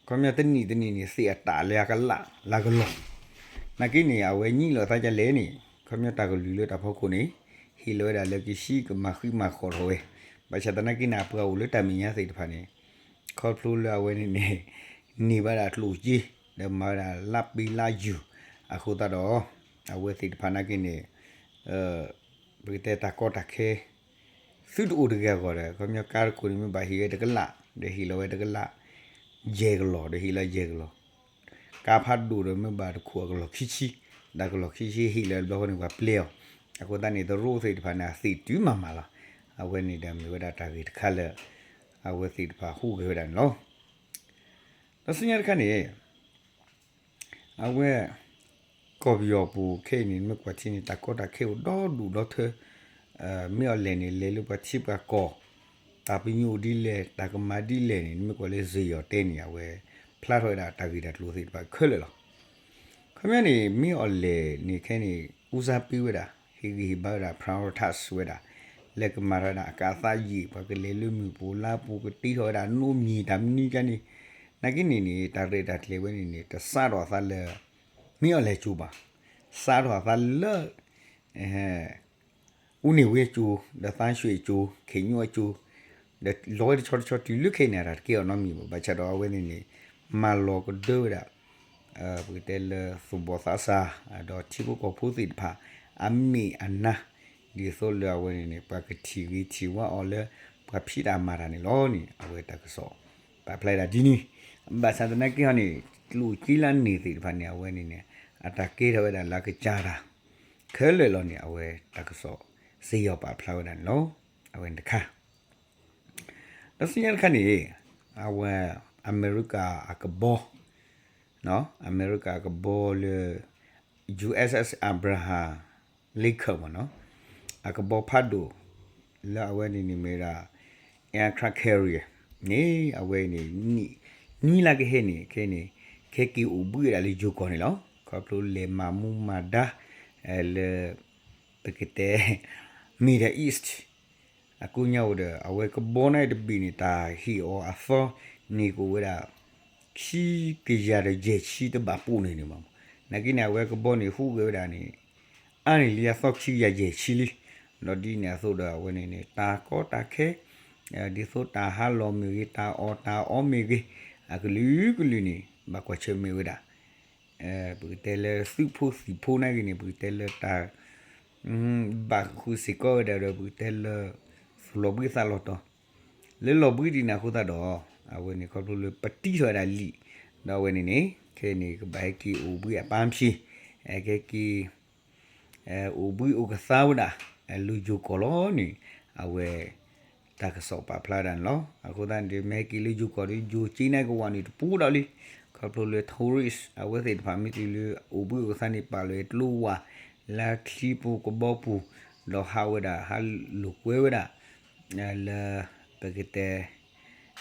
ခီပညီတနံၤတနံၤန့ၣ် သ့ၣ်အတၢ်လၢအကလး လၢကလီၢ် နာ်က့န့ၣ် အဝဲညံးလီၤသးဒ်လဲၣ်န့ၣ် ခီပညီတၢ်ကလုၢ်လၢတၢ်ဖီခိၣ်န့ၣ် ဟ့ၣ်လီၤဝဲဒၣ်လၢကဆှံကမၤဃံမၤဃီၣ်ထီၣ်ဝဲ, ဘၣ်ဆၣ်သနာ်က့န့ၣ် အပှၤအိၣ်လၢတၢ်မဲာ်ညါသ့ၣ်တဖၣ်န့ၣ် ခီဖျိလၢအဝဲန့ၣ်န့ၣ် န့ၢ်ဘၣ်ဒၣ်ကျိၣ်စ့ ဒီးမၤဝဲဒၣ်လါပ့လါယူၤ အဃိသတးဒီး အဝဲသ့ၣ်တဖၣ်နာ်က့န့ၣ် ပကတဲတၢ်ကီတၢ်ခဲ သုတအိၣ်တဂ့ၤအဂီၢ်ဒီး ခီပညီကါတခိၣ်န့ၣ် မ့ၢ်ဘၣ်ဟ့ၣ်ဝဲတကလး ဒီးဟ့ၣ်လီၤဝဲတကလး ယဲၢ်ကလီၢ် ဒီးဟ့ၣ်လီၤယဲၢ်ကလီၢ်, ကါဖးဒိၣ်ဒီးမ့ၢ်ဘၣ်တခိၣ်အကလီၢ်ခံဆံ, ဒီးကလီၢ်ခံဆံဟ့ၣ်လီၤဘျီဃီန့ၣ် ပှၤပျဲအီၤ, အဃိသတးန့ၣ် တရိးသ့ၣ်တဖၣ်န့ၣ် အသ့ၣ်တုၤမၤမၤလီၤ, အဝဲန့ၣ်ဒီးမ့ၢ်ဝဲဒၣ်တၢ်ဂ့ၢ်တခါလၢ အဝဲသ့ၣ်တဖၣ်ဟူးဂဲၤဝဲဒၣ်န့ၣ်လီၤ. ဒီးဆူညါတခါန့ၣ် အဝဲ ကီၢ်ပယီၤပူၤခဲအံၤန့ၣ် မ့ၢ်ကွၢ်ထံန့ၣ် တၢ်ကီတၢ်ခဲအိၣ်ဒီဒူၣ်ဒီထၢ, မ့ၢ်အီၤလဲၣ်န့ၣ် လဲၤလၢပှၤထံပှၤကီၢ်, တၢ်ပညိၣ်ဒ်လဲၣ် တၢ်ကမၤဒ်လဲၣ်န့ၣ် မ့ၢ်ကွၢ်လၢစ့ၢ်ယီၤတဲန့ၣ် အဝဲ ဖျါထီၣ်ဝဲဒၣ်တၢ်ဂ့ၢ်တၢ်ကျိၤသ့ၣ်တဖၣ်ခဲလၢာ်လီၤ. ခီပညီန့ၣ် မ့ၢ်အီၤလဲၣ်န့ၣ်ခဲန့ၣ် ဦးစားပေးဝဲဒၣ် ဟ့ၣ်ဂံၢ်ဟ့ၣ်ဘါဝဲဒၣ် prioritize ဝဲဒၣ် လၢကမၤထီၣ်ဝဲဒၣ်အကးအသးယံာ် ပှၤကလဲၤလၢမုၢ်ပူၤလါပူၤ ကတ့ထီၣ်ဝဲဒၣ်နိးမံၤတၢ်မနုၤကန့ၣ်, နာ်က့န့ၣ်န့ၣ် တၢ်ရဲၣ်တၢ်ကျဲၤဝဲန့ၣ်န့ၣ် တစးထီၣ်အသးလၢ မ့ၢ်အီၤလဲၣ်ကၠိဘၣ်, စးထီၣ်အသးလၢ ဦးနေဝင်းကၠိ, ဒီးသန်းရွှေကၠိ, ခင်ညွန့်ကၠိ, ဒီးလီၤဝဲတဆီတဆီတုၤလၢခဲအံၤန့ၣ် တၢ်တကဲအီၤနီတမံၤဘၣ်, ဘၣ်ဆၣ်ဒီးအဝဲန့ၣ်န့ၣ် မၤလီၤကဒၢဝဲဒၣ် ပကတဲလၢသူၣ်ဘီၣ်သးစၢ် ဒီးထံဖိကီၢ်ဖိသ့ၣ်တဖၣ် အမ့ၢ်အနါ ဒ်သိးလၢအဝဲန့ၣ်န့ၣ် ပှၤကထံၣ်ဂ့ၤထံၣ်ဝါအီၤလၢ ပှၤဖံးတၢ်မၤတၢ်န့ၣ်လီၤန့ၣ် အဝဲတၢ်ကစီၣ်ပာ်ဖျါဒၣ်ဒ်န့ၣ်, ဘၣ်ဆၣ်သနာ်က့ဟီန့ၣ် ကျိၣ်စ့လၢအန့ၢ်သ့ၣ်တဖၣ်န့ၣ် အဝဲန့ၣ်န့ၣ် အတၢ်ကဲထီၣ်ဝဲဒၣ်လၢအကစၢ်တၢ် ခဲလၢာ်လီၤန့ၣ် အဝဲတၢ်ကစီၣ်စ့ၢ်ကီးပာ်ဖျါဝဲဒၣ်န့ၣ်လီၤ. အဝဲန့ၣ်တခါ ဒီးဆူညါတခါန့ၣ် အဝဲ အမဲရကၤအကဘီ အမဲရကၤအကဘီလၢ USS Abraham Lincoln မ့ၢ်နီၤ, အကဘီဖးဒိၣ် လၢအဝဲန့ၣ်န့ၣ်မ့ၢ်ဝဲဒၣ် aircraft carrier န့ၣ် အဝဲန့ၣ် နွံလါကဟဲန့ၣ် ခဲန့ၣ် ခဲက့ၤအိၣ်ဘှံးဝဲဒၣ်လၢယိၤကီၢ်န့ၣ်လီၤ. ခီဖျိလဲၤမၤမူမၤဒါ လၢ ပကတဲ Middle East အကိးညါအိၣ်ဒီး အဝဲကဘီန့ၣ်တဘ့ၣ်န့ၣ် တၢ်ဟ့ၣ်အီၤအသီန့ၣ်ကအိၣ်ဝဲဒၣ် ခံကယၤဒီးယဲၢ်ဆံတဘၣ်ပိာ်န့ၣ်န့ၣ်မး, နာ်က့န့ၣ် အဝဲကဘီန့ၣ်ဟူးဂဲၤဝဲဒၣ်န့ၣ် အါန့ၢ်လံအသီခံကယၤယဲၢ်ဆံလံ. ဒီးဒ်န့ၣ်အသိးဒီးအဝဲန့ၣ်န့ၣ် တၢ်ကီတၢ်ခဲ ဒ်သိးတၢ်ဟးလီၤမ့ၢ်ဂ့ၤ တၢ်အီၣ်တၢ်အီမ့ၢ်ဂ့ၤ အကလုာ်ကလုာ်န့ၣ် ဘၣ်ကွၢ်ဆၢၣ်မဲာ်ဝဲဒၣ် ပကတဲလၢသုးဖိသံၣ်ဖိနာ်က့န့ၣ် ပကတဲလၢတၢ် ဘၣ်ဃုာ်စ့ၢ်ကီးဝဲဒၣ်ဒီး ပကတဲလၢ သူၣ်လီၤဘှံးသးလီၤတီၤ လၢလီၤဘှံးဒ်န့ၣ်အဃိသတးဒီး အဝဲန့ၣ်ခီဖျိလၢပတံထီၣ်ဝဲဒၣ်လံာ် ဒီးအဝဲန့ၣ်န့ၣ် ခဲအံၤန့ၣ် ကဘၣ်ဟဲက့ၤအိၣ်ဘှံးအပၣ်ဖံး ဟဲက့ၤ အိၣ်ဘှံးအိၣ်ကသါဝဲဒၣ် လၢယိၤကီၢ်လီၤန့ၣ် အဝဲ တၢ်ကစီၣ်ပာ်ဖျါဝဲဒၣ်န့ၣ်လီၤ. အဃိသတးန့ၣ် မ့ၢ်ဟဲက့ၤလၢယိၤကီၢ်ဒီး ယိၤက့နၢ်ကဝီၤန့ၣ် တပူၤဒီးလံ ခီဖျိလၢ tourist အဝဲသ့ၣ်တဖၣ်မ့ၢ်တုၤလၢအိၣ်ဘှံးအိၣ်ကသါန့ၣ် ပာ်လီၤကျိဝာ် လၢချံပူၤကဘီပူၤ ဒီးဟးဝဲဒၣ် ဟးလိာ်ကွဲဝဲဒၣ် လၢ ပကတဲ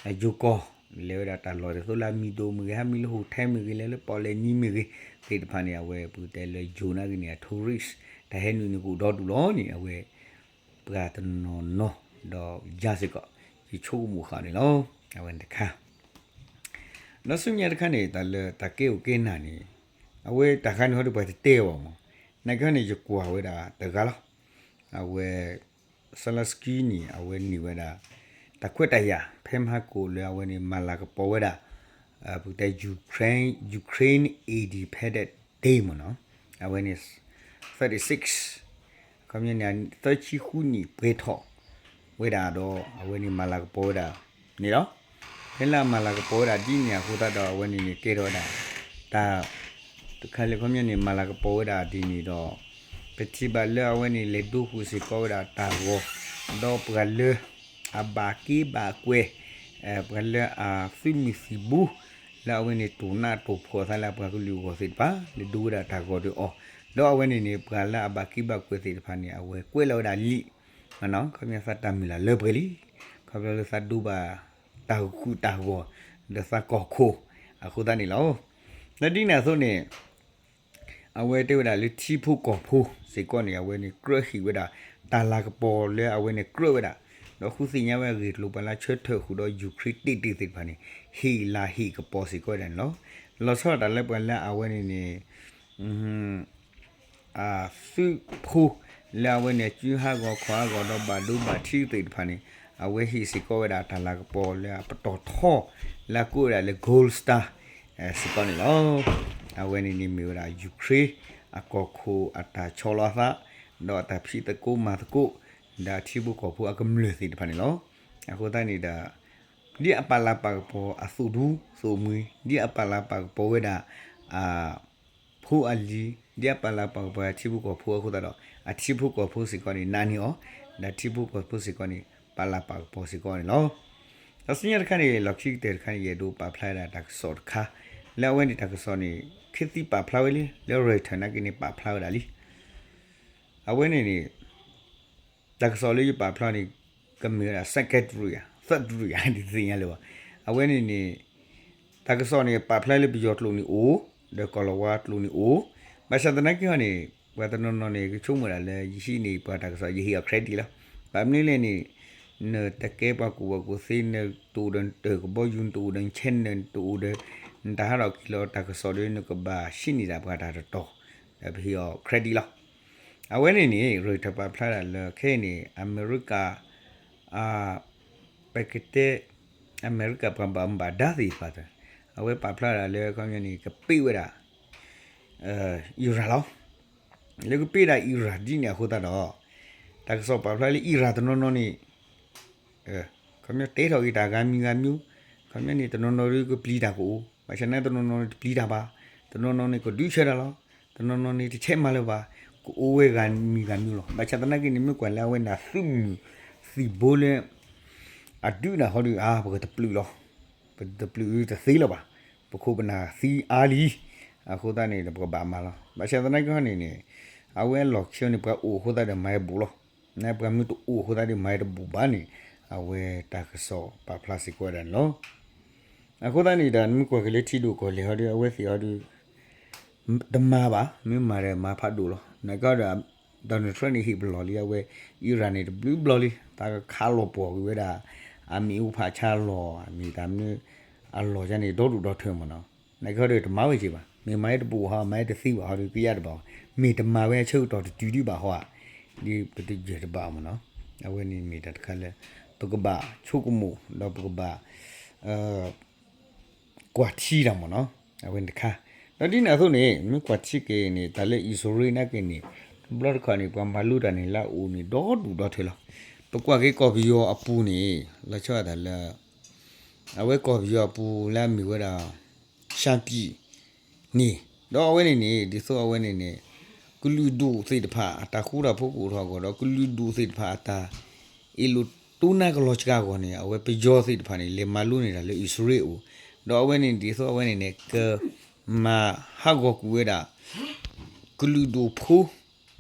ယိၤကီၢ် လဲၤဝဲဒၣ်တၢ်လီၢ်ဒ်သိးလၢအမံၤဒိၣ်မ့ၢ်ဂ့ၤ, ဟဲမံၤလၢ hotel မ့ၢ်ဂ့ၤ, လဲၤလၢပီၣ်လဲၣ်နံၤမ့ၢ်ဂ့ၤသ့ၣ်တဖၣ်န့ၣ် အဝဲပကတဲလၢ June နာ်က့န့ၣ် အ tourist တၢ်ဟဲနုာ်န့ၣ်ကအိၣ်ဒီဒူၣ်လီၤန့ၣ် အဝဲ ပှၤတနီၤနီၤ ဒီးယၤစ့ၢ်ကီး ယဆိကမိၣ်ဃာ်န့ၣ်လီၤ. အဝဲန့ၣ်တခါ ဒီးဆူညါတခါန့ၣ် တၢ်လၢတၢ်ကဲအိၣ်ကဲနၢ်န့ၣ် အဝဲတၢ်ဃါန့ၣ်ဟီဒီးပှၤတတဲအီၤဘၣ်မး, နာ်က့ဟီန့ၣ် ယကွၢ်ဝဲဒၣ်တဂၤလီၤ. အဝဲ Zelensky န့ၣ် အဝဲန့ၢ်ဝဲဒၣ် တၢ်ခွဲးတၢ်ယာ် ဖဲမဟါကိၣ်လၢအဝဲန့ၣ် မၤလၤကပီၤဝဲဒၣ် ပကတဲ Ukraine, Ukraine Independence Day မ့ၢ်နီၤ, အဝဲန့ၣ် thirty-six ခီပညီန့ၣ် သၢဆံဃုနံၣ်ပှဲၤထီၣ်ဝဲဒၣ်ဒီး အဝဲန့ၣ်မၤလၤကပီၤဝဲဒၣ်န့ၣ်လီၤ. ဖဲလၢအမၤလၤကပီၤဝဲဒၣ်ဒ်န့ၣ်အဃိသတးဒီး အဝဲန့ၣ်န့ၣ်ကဲထီၣ်ဝဲဒၣ် တၢ် တခါလၢခီပညီန့ၣ် မၤလၤကပီၤဝဲဒၣ်ဒ်န့ၣ်ဒီး ပထံၣ်ဘၣ်လၢအဝဲန့ၣ် လဲၤဒိဃုာ်စ့ၢ်ကီးဝဲဒၣ်တၢ်ဂီၤ ဒီးပှၤလၢ အဘၣ်က့ဘၣ်ကွဲၤ ပှၤလၢအသုးမုၢ်သံၣ်ဘိ လၢအဝဲန့ၣ်တိၢ်နးတိၢ်ဖှီၣ်အသးလၢအပှၤကလုာ်အဂီၢ်သ့ၣ်တဖၣ် လဲၤဒိဝဲဒၣ်တၢ်ဂီၤဒီးအီၤ, ဒီးအဝဲန့ၣ်န့ၣ် ပှၤလၢအဘၣ်က့ဘၣ်ကွဲၤသ့ၣ်တဖၣ်န့ၣ် အဝဲကွဲးလီၤဝဲဒၣ်လံာ် ခီပညီသးတၢ်မုၢ်လၢ်လၢပှဲၤလံ, ခီဖျိလၢသးဒိဘၣ်တၢ်ဂီၤဃုာ်တၢ်ဂီၤ ဒီးသးကီၢ်ခိၣ် အဃိသတးန့ၣ်လီၤ. လၢဒ်န့ၣ်အသိးန့ၣ် အဝဲတဲဝဲဒၣ်လၢထံဖိကီၢ်ဖိစ့ၢ်ကီးန့ၣ် အဝဲန့ၣ်ကြၢးဟ့ၣ်ဝဲဒၣ် တၢ်လၤကပီၤလၢအဝဲန့ၣ်ကြၢးဝဲဒၣ်, ဒီးဃုသ့ၣ်ညါဝဲအဂ့ၢ်ကျိၤပှၤလၢဆၢထၢၣ်ဃုာ်ဒီး Ukraine တ့ၢ်တ့ၢ်သ့ၣ်တဖၣ်န့ၣ် ဟ့ၣ်လၤဟ့ၣ်ကပီၤစ့ၢ်ကီးဝဲဒၣ်န့ၣ်လီၤ. လီၤဆီဒၣ်တၢ်လၢပှၤလၢအဝဲန့ၣ်န့ၣ် အသုးဖိ လၢအဝဲန့ၣ် စုဟးဂီၤခီၣ်ဟးဂီၤဒီးဘၣ်ဒိဘၣ်ထံးသ့ၣ်တဖၣ်န့ၣ် အဝဲဟ့ၣ်စ့ၢ်ကီးဝဲဒၣ်တၢ်လၤကပီၤလၢအပတီၢ်ထီ လၢအကိးဝဲဒၣ်လၢ Gold Star စ့ၢ်ကီးန့ၣ်လီၤ. အဝဲန့ၣ်န့ၣ်မ့ၢ်ဝဲဒၣ် Ukraine အကီၢ်ခိၣ်အတၢ်ဆီလီၤအသး ဒီးအတၢ်ဖံးသကိးမၤသကိး ဒီးအထံဖိကီၢ်ဖိအကမျၢၢ်သ့ၣ်တဖၣ်န့ၣ်လီၤ. အဃိသတးန့ၣ်ဒီး ဒ်အပာ်လၤပာ်ကပီၤအသိၣ်ဒူသိၣ်မှံၤ ဒ်အပာ်လၤပာ်ကပီၤဝဲဒၣ် အ ဖိအလံၤ ဒ်အပာ်လၤပာ်ကပီၤအထံဖိကီၢ်ဖိအဃိသတးဒီး အထံဖိကီၢ်ဖိစ့ၢ်ကီးန့ၣ် နာ်န့ၢ်အီၤ ဒီးထံဖိကီၢ်ဖိစ့ၢ်ကီးန့ၣ် ပာ်လၤပာ်ကပီၤစ့ၢ်ကီးန့ၣ်လီၤ. ဒီးဆူညါတခါန့ၣ် လီၢ်ခံကတၢၢ်တခါန့ၣ် ယအဲၣ်ဒိးပာ်ဖျါဝဲဒၣ်တၢ်ကစီၣ်တခါ လၢအဝဲန့ၣ်တၢ်ကစီၣ်န့ၣ် ခ့သံပာ်ဖျါဝဲလံ လၢ Reuters နာ်က့န့ၣ် ပာ်ဖျါဝဲဒၣ်လံ. အဝဲန့ၣ်န့ၣ် တၢ်ကစီၣ်လၢယပာ်ဖျါန့ၣ် ကမ့ၢ်ဝဲဒၣ် secondary ဧါ thirdary ဧါ ဒ်သ့ၣ်ညါလၢၤဘၣ်. အဝဲန့ၣ်န့ၣ် တၢ်ကစီၣ်န့ၣ် ပာ်ဖျါလၢပယီၤကျိာ်န့ၣ်အိၣ် ဒီးကီၢ်လီၤဝါကျိာ်န့ၣ်အိၣ်, ဘၣ်ဆၣ်သနာ်က့ဟီန့ၣ် ပှၤတနီၤနီၤန့ၣ် ကဆိကမိၣ်ဒၣ်လၢ ယဟံးန့ၢ်ပှၤတၢ်ကစီၣ် ယဟ့ၣ်အီၤ credit လီၤ. ဘၣ်မနုၤလဲၣ်န့ၣ် နတကဲပှၤကူၣ်ဘၣ်ကူၣ်သ့ နတအိၣ်ဒီးနတၢၢ်ကဘီယူၤ နတအိၣ်ဒီး channel နတအိၣ်ဒီး နတၢ်ဟးထီၣ်က့ၤလီၤတၢ်ကစီၣ်ဒီး နကဘၣ်ဟံးန့ၢ်ဒၣ်ပှၤတၢ်တတီၤ ဒီးပဟ့ၣ်အီၤ credit လီၤ. အဝဲန့ၣ်န့ၣ် Reuters ပာ်ဖျါဒၣ်လၢခဲအံၤန့ၣ် အမဲရကၤ ပကတဲ အမဲရကၤပှၤဘၣ်မူဘၣ်ဒါသ့ၣ်တဖၣ် အဝဲပာ်ဖျါဒၣ်လၢခီပညီန့ၣ် ကပ့းဝဲဒၣ် Iran လီၤ. လၢကပ့းဒၣ် Iran ဒ်န့ၣ်အဃိသတးဒီး တၢ်ကစီၣ်ပာ်ဖျါလၢ Iran တနီၤနီၤန့ၣ် ခီပညီတဲထီၣ်က့ၤတၢ်ဂၤမံၤဂၤမံၤ, ခီပညီန့ၣ် တနီၤနီၤဒ်ကပျံၤတၢ်ကအိၣ်, ဘၣ်ဆၣ်သနာ်က့တနီၤနီၤန့ၣ်တပျံၤတၢ်ဘၣ်, တနီၤနီၤန့ၣ်ကဒုးဆၢတၢ်လီၤ, တနီၤနီၤန့ၣ်တဆဲးမၤလၢၤဘၣ်, ကအိၣ်ဝဲဂၤမံၤဂၤမံၤလီၤ. ဘၣ်ဆၣ်သနာ်က့န့ၣ် မ့ၢ်ကွၢ်လၢအဝဲန့ၣ်သုးမုၢ်သံၣ်ဘိလၢ အဒုးန့ၣ်ဟီဒီး အါ ပကတပျုာ်လီၤ, ပတပျုာ်တသ့လၢၤဘၣ်, ပခိၣ်ပနၢ်သံအါလံ, အဃိသတးန့ၣ်ဒီးပကဘၣ်မၤလီၤ. ဘၣ်ဆၣ်သနာ်က့ဟီန့ၣ်န့ၣ် အဝဲအလီၢ်ခံန့ၣ် ပှၤအိၣ်အဃိသတးဒီးမၤဟဲဘူးလီၤ. နပှၤမ့ၢ်တအိၣ်အဃိသတးဒီးမၤဟဲတဘူးဘၣ်န့ၣ် အဝဲတၢ်ကစီၣ်ပာ်ဖျါစ့ၢ်ကီးဝဲဒၣ်န့ၣ်လီၤ. အဃိသတးန့ၣ်ဒီး နမ့ၢ်ကွၢ်က့ၤလၢထံဒိၣ်ကီၢ်လဲၢ်ဟီဒီး အဝဲသ့ၣ်ဟီဒီး တမၤဘၣ်, မ့ၢ်မၤဒီးမၤဖးဒိၣ်လီၤ. နာ်က့ဒီး Donald Trump န့ၣ် ဟ့ၣ်ပလီၢ်လံ အဝဲ Iran န့ၣ် တဘျုးဘျီလံ, တၢ်ကခးလီၤပှီၢ်ကွံာ်ဝဲဒၣ် အမ့ၣ်အူဖးဆါလီၤ, မ့ၢ်တၢ်မနုၤ အလီၢ်ယါန့ၣ် ဒီဒူၣ်ဒီထၢမ့ၢ်နီၤ. နာ်က့ဒီးတမၤဝဲက့ၤဘၣ်, မ့ၢ်မၤဝဲတဘူးဟီ မၤဝဲတသ့ဘၣ်ဟီဒီး ကယၢ်တဘၣ်, မ့ၢ်တမၤဝဲအဆၢကတီၢ်တတုၤဒံးဘၣ်ဟီဧါ, ဒ်ပတယၢၢ်တဘၣ်မ့ၢ်နီၤ. အဝဲန့ၣ်မ့ၢ်တၢ်တခါလၢ ပကဘၣ်ဆိကမိၣ် ဒီးပကဘၣ် ကွၢ်ထံတၢ်မ့ၢ်နီၤ, အဝဲန့ၣ်တခါ. ဒီးဒ်န့ၣ်အသိးန့ၣ် မ့ၢ်ကွၢ်ထံက့ၤန့ၣ် တၢ်လၢအံၣ်စရ့လးနာ်က့န့ၣ် တဘျီတခီၣ်န့ၣ် ပှၤမၤလိတၢ်န့ၣ် လၢအအိၣ်န့ၣ် ဒီဒူၣ်ဒီထၢလီၤ. ပကွၢ်က့ၤကီၢ်ပယီၤအပူၤန့ၣ် လီၤဆီဒၣ်တၢ်လၢ အဝဲကီၢ်ပယီၤအပူၤလၢအမ့ၢ်ဝဲဒၣ် ရှမ်းပြည် န့ၣ်, ဒီးအဝဲန့ၣ်န့ၣ် ဒ်သိးအဝဲန့ၣ်န့ၣ် ကလုာ်ဒူၣ်သ့ၣ်တဖၣ် အတၢ်ဃူတၢ်ဖိးကအိၣ်ထီၣ်အဂီၢ်ဒီး ကလုာ်ဒူၣ်သ့ၣ်တဖၣ်အတၢ် အ့ၣ်လိာ်တိနါကလီၤစှၤအဂီၢ်န့ၣ် အဝဲပယီၤသ့ၣ်တဖၣ်န့ၣ် လဲၤမၤလိန့ၢ်တၢ်လၢအံၣ်စရ့လးအအိၣ်, ဒီးအဝဲန့ၣ် ဒ်သိးအဝဲန့ၣ်န့ၣ် ကမၤဟးဂီၤကွံာ်ဝဲဒၣ် ကလုာ်ဒူၣ်ဖ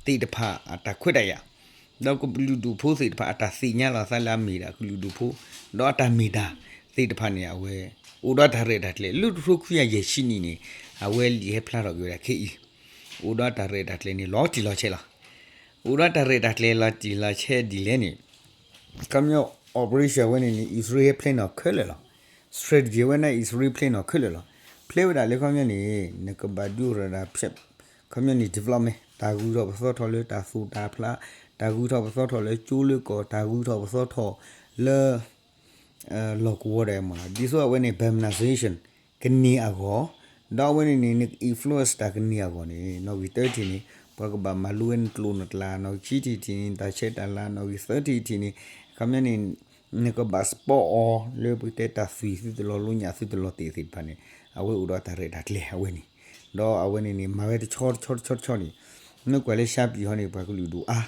ိသ့ၣ်တဖၣ်အတၢ်ခွဲးတၢ်ယာ်, ဒီးကလုာ်ဒူၣ်ဖိသ့ၣ်တဖၣ်အတၢ်သ့ၣ်ညါလီၤအသးလၢအမ့ၢ်ဒၣ်ကလုာ်ဒူၣ်ဖိ, ဒီးအတၢ်မ့ၢ်တၢ်သ့ၣ်တဖၣ်န့ၣ် အဝဲ အိၣ်ဒီးတၢ်ရဲၣ်တၢ်ကျဲၤ လၢတထိခွံကယၤယဲၢ်ဆံနံၣ်န့ၣ် အဝဲလံာ်ဟဲဖျါထီၣ်က့ၤဝဲဒၣ်ခဲအံၤ, အိၣ်ဒီးတၢ်ရဲၣ်တၢ်ကျဲၤန့ၣ် လီၤတံၢ်လီၤဆဲးလီၤ. အိၣ်ဒီးတၢ်ရဲၣ်တၢ်ကျဲၤလီၤတံၢ်လီၤဆဲးဒ်လဲၣ်န့ၣ် ခီပညီ operation ဝဲန့ၣ်န့ၣ် အံၣ်စရ့လးဟဲ plan နီၣ်ခဲလၢာ်လီၤ. strategy ဝဲန့ၣ် အံၣ်စရ့လး plan နီၣ်ခဲလၢာ်လီၤ. plan ဝဲဒၣ်လၢခီပညီန့ၣ် နကဘၣ်ဒုးရၤဒၣ်ဖျဲး ခီပညီန့ၣ် development တၢ်ဂုၤထီၣ်ပသီထီၣ်လၢတၢ်သူၣ်တၢ်ဖျး, တၢ်ဂုၤထီၣ်ပသီထီၣ်လၢကၠိလၢကီၢ်, တၢ်ဂုၤထီၣ်ပသီထီၣ်လၢ လီၢ်ကဝီၤဒဲးမ့ၢ်နီၤ. ဒ်သိးအဝဲန့ၣ် balkanization ကန့ၢ်အဂီၢ်, ဒီးအဝဲန့ၣ်န့ၣ် နက influence တၢ်ကန့ၢ်အဂီၢ်န့ၣ် နီၣ်ဂံၢ်သၢထံၣ်န့ၣ် ပှၤကဘၣ်မၤလိဝဲနကျိာ်နကျါ, နီၣ်ဂံၢ်ခံထံၣ်ထံၣ်န့ၣ် တၢ်ဆဲးတၢ်လၤ, နီၣ်ဂံၢ်သၢထံၣ်ထံၣ်န့ၣ် ခီပညီန့ၣ် နကဘၣ် support အီၤလၢပကတဲတၢ်သွံၣ်သုတလီၤလိညၣ်သုတလီၤတ့ၢ်သ့ၣ်တဖၣ်န့ၣ် အဝဲအိၣ်ဒီးတၢ်ရဲၣ်တၢ်ကျဲၤအဝဲန့ၣ်, ဒီးအဝဲန့ၣ်န့ၣ် မၤဝဲတဆီတဆီတဆီတဆီန့ၣ် မ့ၢ်ကွၢ်လၢ ရှမ်းပြည် ဟီန့ၣ် ပှၤကလုာ်ဒိၣ်အါ,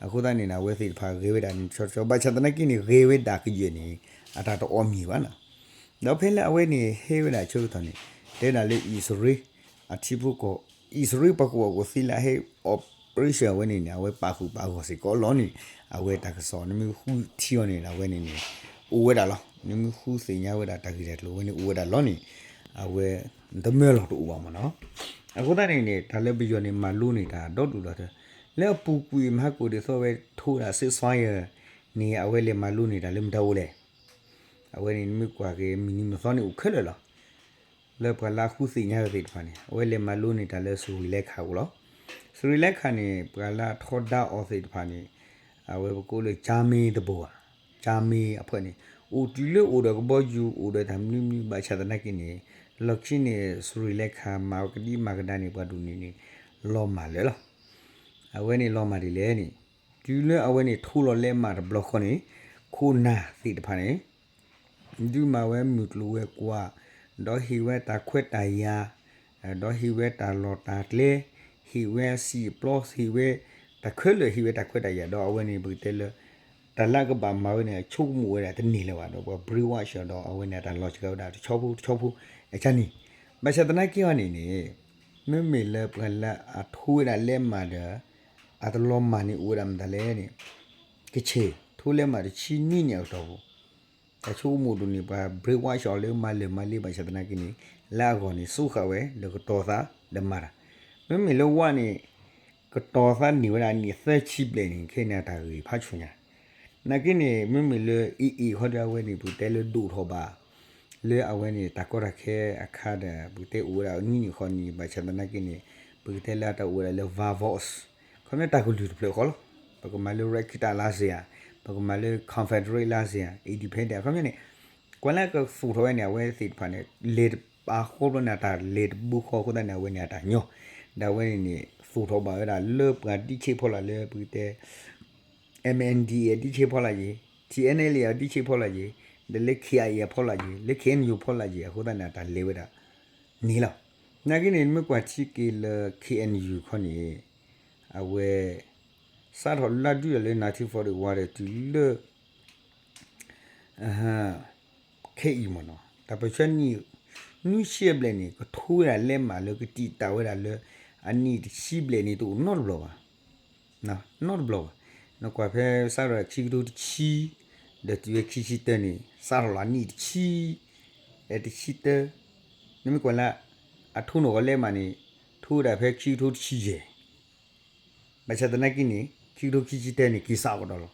အဃိသတးန့ၣ် အဝဲသ့ၣ်တဖၣ်ဂဲၤဝဲဒၣ်န့ၣ်တဆီတဆီ, ဘၣ်ဆၣ်သနာ်က့န့ၣ် ဂဲၤဝဲဒၣ်ကယဲၢ်န့ၣ် အတၢ်တအီၣ်မံၤဘၣ်နီၤ. ဒီးဖဲလၢအဝဲန့ၣ်ဟဲဝဲဒၣ်အဆၢကတီၢ်န့ၣ် တဲဒၣ်လၢအံၣ်စရ့လး အထံဖိကီၢ် အံၣ်စရ့လးပှၤကဝီၤကသ့လၢအဟဲ operation အဝဲန့ၣ်န့ၣ် အဝဲပာ်ဃုာ်ပာ်ဂီၢ်စ့ၢ်ကီးလီၤန့ၣ် အဝဲတၢ်ကစီၣ် နမ့ၢ်ဃုထံအီၤန့ၣ် အဝဲန့ၣ်န့ၣ် အိၣ်ဝဲဒၣ်လီၤ. နမ့ၢ်ဃုသ့ၣ်ညါဝဲဒၣ်တၢ်ဂ့ၢ်တၢ်ကျိၤဝဲန့ၣ်အိၣ်ဝဲဒၣ်လီၤန့ၣ် အဝဲ တမၢလီၤတအိၣ်ဘၣ်မ့ၢ်နီၤ. အဃိသတးန့ၣ်န့ၣ် တၢ်လၢပယီၤန့ၣ် မၤလိန့ၢ်တၢ်ဒီဒူၣ်ဒီထၢ လၢအပူၤကွံာ်မဟါကိၣ်ဒ်သိးဝဲထိဝဲဒၣ် ceasefire န့ၣ် အဝဲလဲၤမၤလိန့ၢ်တၢ်လၢမတၤအိၣ်လဲၣ်. အဝဲန့ၣ်မ့ၢ်ကွၢ်က့ၤမုၢ်နံၤမုၢ်သီန့ၣ်အိၣ်ခဲလၢာ်လီၤ. လၢပှၤလၢအဃုသ့ၣ်ညါဝဲသ့ၣ်တဖၣ်န့ၣ် အဝဲလဲၤမၤလိန့ၢ်တၢ်လၢ Sri Lanka အိၣ်လီၤ. Sri Lanka န့ၣ် ပှၤလၢအထီဒါအီၤသ့ၣ်တဖၣ်န့ၣ် အဝဲပကိးလၢ Chame တဘိဧါ, Chame အဖၢၣ်န့ၣ် အိၣ်တုၤလၢအိၣ်ဒီးကဘီယူၤ အိၣ်ဒီးတၢ်မနုၤမနုၤ ဘၣ်ဆၣ်သနာ်က့န့ၣ် လီၢ်ခံန့ၣ် Sri Lanka မၤကဒံမၤကဒါန့ၣ် ပှၤဒိၣ်န့ၢ်န့ၣ် လီၤမၢ်လၢာ်လီၤ. အဝဲန့ၣ်လီၤမၢ်ဒ်လဲၣ်န့ၣ် တုၤလၢအဝဲန့ၣ်ထိလီၤလဲးမးတဘျီဃီန့ၣ် ခိၣ်နၢ်သ့ၣ်တဖၣ်န့ၣ် ဒုးမၤဝဲမုၢ်ကျိၤဝဲၤကွာ်, ဒီးဟ့ၣ်ဝဲတၢ်ခွဲးတၢ်ယာ်, ဒီးဟ့ၣ်ဝဲတၢ်လီၢ်တၢ်ကျဲ, ဟ့ၣ်ဝဲစံာ်ပျီ, ဟ့ၣ်ဝဲတၢ်ခဲလၢာ်, ဟ့ၣ်ဝဲတၢ်ခွဲးတၢ်ယာ်, ဒီးအဝဲန့ၣ်ပကတဲလၢ တၢ်လၢအကဘၣ်မၤဝဲန့ၣ် ဆိကမိၣ်ဝဲဒၣ်တန့ၢ်လၢၤဘၣ်, ဒီးပှၤ brainwash အီၤဒီး အဝဲန့ၣ်အတၢ်လီၤစှၤဝဲဒၣ်တဆီဖိတဆီဖိ အကန့ၣ်, ဘၣ်ဆၣ်သနာ်က့အီၤန့ၣ်န့ၣ် မ့မ့ၢ်လၢပှၤလၢအထိဝဲဒၣ်လဲးမးဒီး အတလီၤမၢ်န့ၣ်အိၣ်ဝဲဒၣ်မတၤလဲၣ်န့ၣ် ကဆ့ၣ် ထိလဲးမးတဆံနွံနံၣ်အကတီၢ်ပူၤ တၢ်ဆိကမိၣ်ဒိၣ်န့ၣ် ပှၤ brainwash အီၤလၢမၤလၢာ်မၤလ့ ဘၣ်ဆၣ်သနာ်က့န့ၣ် လၢအဂီၢ်န့ၣ် စူးဃာ်ဝဲ ဒီးကတီၤသး ဒီးမၤတၢ်, မ့မ့ၢ်လၢဝၣ်န့ၣ် ကတီၤသးန့ၢ်ဝဲဒၣ်နံၣ်သၢဆံဘျဲၣ်န့ၣ် ခဲန့ၣ်အတၢ်ဂ့ၢ်ဖးဆူၣ်ညါ, နာ်က့န့ၣ် မ့မ့ၢ်လၢ AA ဃီဒီးအဝဲန့ၣ် ပကတဲလၢဒိၣ်ထီၣ်ဘၣ် လၢအဝဲန့ၣ် တၢ်ကီတၢ်ခဲအခါဒီး ပကတဲအိၣ်ဝဲဒၣ်နွံနံၣ်ဃီနံၣ် ဘၣ်ဆၣ်သနာ်က့န့ၣ် ပကတဲလၢအတၢ်အိၣ်ဝဲဒၣ်လၢ Vavos ခီပညီတၢ်ကလုၢ်တဖျၢၣ်ဃီလီၤ. ပကမၤလၢ Rakkhita လါစ့ၢ်ဧါ, ပကမၤလၢ Confederate လါစ့ၢ်ဧါ, Independent ခီပညီန့ၣ် ကွၢ်လၢကသူၣ်ထီၣ်ဝဲန့ၣ် အဝဲသ့ၣ်တဖၣ်န့ၣ် လဲၤတပာ်ဃီဘျီန့ၣ် အတၢ်လဲၤတဘိဃီအဃိသတးန့ၣ် အဝဲန့ၣ်အတၢ်ညီ, ဒီးအဝဲန့ၣ်န့ၣ် သူၣ်ထီၣ်ဘၣ်ဝဲဒၣ်လၢပှၤတံၢ်ဆံးဖီလာ်လၢပကတဲ MNDAA တံၢ်ဆံးဖီလာ်ယ့ၣ်, TNLA တံၢ်ဆံးဖီလာ်ယ့ၣ်, ဒီးလၢ KIA ဖီလာ်ယ့ၣ်, လၢ KNU ဖီလာ်ယ့ၣ် အဃိသတးန့ၣ် အတၢ်လဲၤဝဲဒၣ်န့ၣ်လီၤ. နာ်က့န့ၣ် မ့ၢ်ကွၢ်ထံက့ၤလၢ KNU ခီန့ၣ် အဝဲ စးထီၣ်လၢဒုးဒီးလၢ nineteen forty-one ဒီးတုၤလၢ ခဲအံၤမ့ၢ်နီၤ တၢ်ပၢၢ်ဆၢနံၣ် နွံဆံဘျဲၣ်န့ၣ် ကထိဝဲဒၣ်လဲးမးလၢကတံာ်တာ်ဝဲဒၣ်လၢ အနံၣ်တဆံဘျဲၣ်န့ၣ် တအိၣ်နီတဘျီဘၣ်, နီတဘျီဘၣ်. နကွၢ်ဖဲစးထီၣ်ခံကထိတဆံ ဒီးတုၤဝဲခံဆံတၢန့ၣ် စးထီၣ်လီၤအနံၣ်တဆံ, တဆံတၢ, နမ့ၢ်ကွၢ်လၢ အထိနီၢ်ဂီၤလဲးမးန့ၣ် ထိဝဲဒၣ်ဖဲခံကထိတဆံယဲၢ် ဘၣ်ဆၣ်သနာ်က့န့ၣ် ခံကထိခံဆံတၢန့ၣ် က့ၤစးကဒီးလီၤ.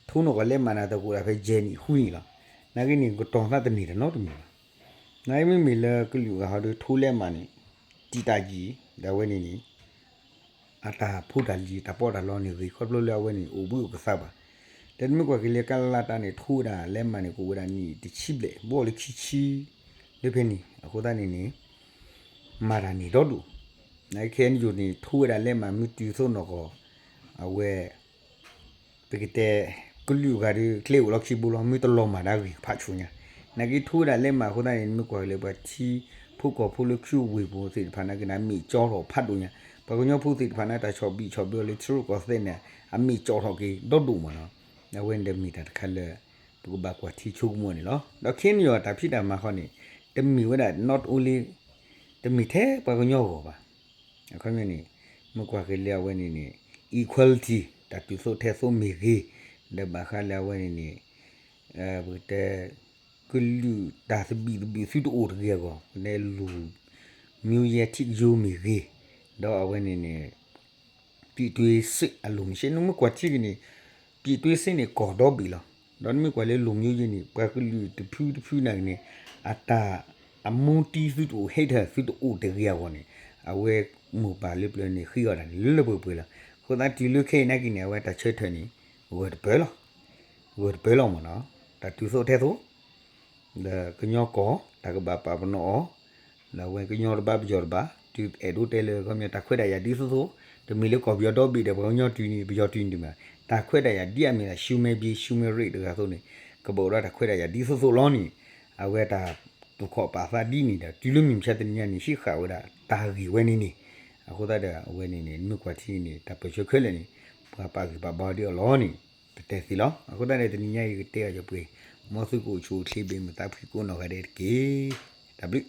ထိနီၢ်ဂီၤလဲးမးန့ၣ် တအိၣ်ဒၣ်ဖဲယဲၢ်နံၣ်ဃုနံၣ်လီၤ. နာ်က့န့ၣ် ကတီၤသးတန့ၢ်တနီတမံၤဘၣ်. နာ်က့မ့မ့ၢ်လၢကလုာ်အဂၤဟီဒီး ထိလဲးမးန့ၣ် တံာ်တာ်ယံာ် ဒီးအဝဲန့ၣ်န့ၣ် အတၢ်ဖိတၢ်လံၤ တၢ်ပီးတၢ်လီန့ၣ်ဂ့ၤ ခီဖျိလၢအဝဲန့ၣ်အိၣ်ဘှံးအိၣ်ကသါဘၣ်. ဒီးနမ့ၢ်ကွၢ်က့ၤလၢကလၤတၢ်န့ၣ် ထိဝဲဒၣ်လဲးမးန့ၣ် ကအိၣ်ဝဲဒၣ်နံၣ်တဆံဘျဲၣ် ဘှီလၢခံဆံ လၢဖဲန့ၣ် အဃိသတးန့ၣ်န့ၣ် မၤတၢ်န့ၣ်ဒီဒူၣ်, ခဲအံၤယိာ်န့ၣ် ထိဝဲဒၣ်လဲးမး မ့ၢ်တုၤသိနီၢ်ကီၢ် အဝဲ ပကတဲ ကလုာ်ဂၤဒီး ကျဲအိၣ်လီၢ်ခံဘိလီၤ မ့ၢ်တလီၤမၢ်ဒၣ်ဂ့ၢ်ဖးဆူညါ, နာ်က့ထိဝဲဒၣ်လဲးမးအဃိသတးန့ၣ် မ့ၢ်ကွၢ်လၢပှၤထံဖိကီၢ်ဖိလၢ ခူဝ့ၢ်ပူၤသ့ၣ်တဖၣ်နာ်က့န့ၣ် အမ့ၢ်ကၠီထီၣ်ဖးဒိၣ်ညါ, ပှၤကညီဖိသ့ၣ်တဖၣ်န့ၣ် တၢ်ဆီၣ်ဘံၣ်ဆီၣ်ဘၢအီၤလၢထံရူၢ်ကီၢ်သဲးန့ၣ် အမ့ၢ်ကၠီထီၣ်က့ၤဒီဒူၣ်မးနီၤ, အဝဲန့ၣ်ဒီးမ့ၢ်တၢ်တခါလၢ ပကဘၣ်ကွၢ်ထံဆိကမိၣ်န့ၣ်လီၤ. ဒီးခဲအံၤန့ၣ်အီၤတၢ်ဖံးတၢ်မၤဃီန့ၣ် တမ့ၢ်ဝဲဒၣ် not only တမ့ၢ်ထဲပှၤကညီအဂီၢ်ဘၣ်. အခီပညီန့ၣ် မ့ၢ်ကွၢ်က့ၤလၢအဝဲန့ၣ်န့ၣ် equality တၢ်တုၤသိထဲသိမ့ၢ်ဂ့ၤ, ဒီးဘၣ်ဃးလၢအဝဲန့ၣ်န့ၣ် ပကတဲ ကလုာ်တၢ်သဘံၣ်သဘုၣ်သုတအိၣ်တဂ့ၤအဂီၢ်, ကနဲလူၤ မျိုးရိုးထံကယိမ့ၢ်ဂ့ၤ, ဒီးအဝဲန့ၣ်န့ၣ် ပြည်တွင်းစစ် အလိုမရှိ နမ့ၢ်ကွၢ်ထံက့ၤန့ၣ် ပြည်တွင်းစစ် န့ၣ် ကီၢ်ဒီဘ့ၣ်လီၤ. ဒီးနမ့ၢ်ကွၢ်လၢလူၤမျိုးရေးန့ၣ် ပှၤကလုာ်တဖုတဖုနာ်က့န့ၣ် အတၢ် အမူတံသုတအိၣ်ဟဲထၢၣ် သုတအိၣ်တဂ့ၤအဂီၢ်န့ၣ် အဝဲမိၢ်ပၢ်လၢပျၢၤန့ၣ် ဃ့အီၣ်တၢ်န့ၣ် လၢလၢပှဲၤပှဲၤလီၤ. အဃိသတးတုၤလၢခဲအံၤနာ်က့န့ၣ် အဝဲတၢ်ဆၢထၢၣ်န့ၣ် ဂၢၢ်တပၢၢ်လီၤ. ဂၢၢ်တပၢၢ်လီၤမ့ၢ်နီၤ. တၢ်တုၤသိးထဲသိး ဒီးကညီကီၢ် တၢ်ကဘၣ်ပာ်ပနီၣ်အီၤ, ဒီးအဝဲကညီတဘၣ်ပယီၤတဘၣ်, တုၤအဲၣ်ဒိးတဲလၢခီပညီ တၢ်ခွဲးတၢ်ယာ်ဒ်သိးသိး, တမ့ၢ်လၢကီၢ်ပယီၤဒီဘ့ၣ်ဒီး ပှၤကညီတုၤန့ၣ် ပယီၤတုၤန့ၣ်တမ့ၢ်, တၢ်ခွဲးတၢ်ယာ်ဒ်အမ့ၢ်ဒၣ် ရှုံးမဲပေး ရှုံးမဲရ့ၣ် တဂၤအသိးန့ၣ် ကဘၣ်အိၣ်ဒီးတၢ်ခွဲးတၢ်ယာ်ဒ်သိးသိးလီၤန့ၣ်, အဝဲတၢ်တူၢ်ခီၣ်ပာ်သးဒ်န့ၣ်ဒီး တုၤလၢမုၢ်မဆါတနံၤညါန့ၣ် ဟံးဃာ်ဝဲဒၣ်တၢ်ဂ့ၢ်ဝဲန့ၣ်န့ၣ်, အဃိသတးဒီး အဝဲန့ၣ်န့ၣ် နမ့ၢ်ကွၢ်ထံန့ၣ် တၢ်ပၢၢ်ဆၢခဲလၢာ်န့ၣ် ပှၤပာ်ဂံၢ်ပာ်ဘါဒ်အီၤလီၤန့ၣ် ပတဲသ့လီၤ. အဃိသတးန့ၣ် တနံၤညါအံၤကတဲအီၤယပှ့ၤ, မ်သုကအိၣ်ဆူၣ်အိၣ်ချ့ဘၣ် မုာ်သးဖှံကိးနီၢ်ဂၤဒဲးတက့ၢ်. တၢ်ဘျုး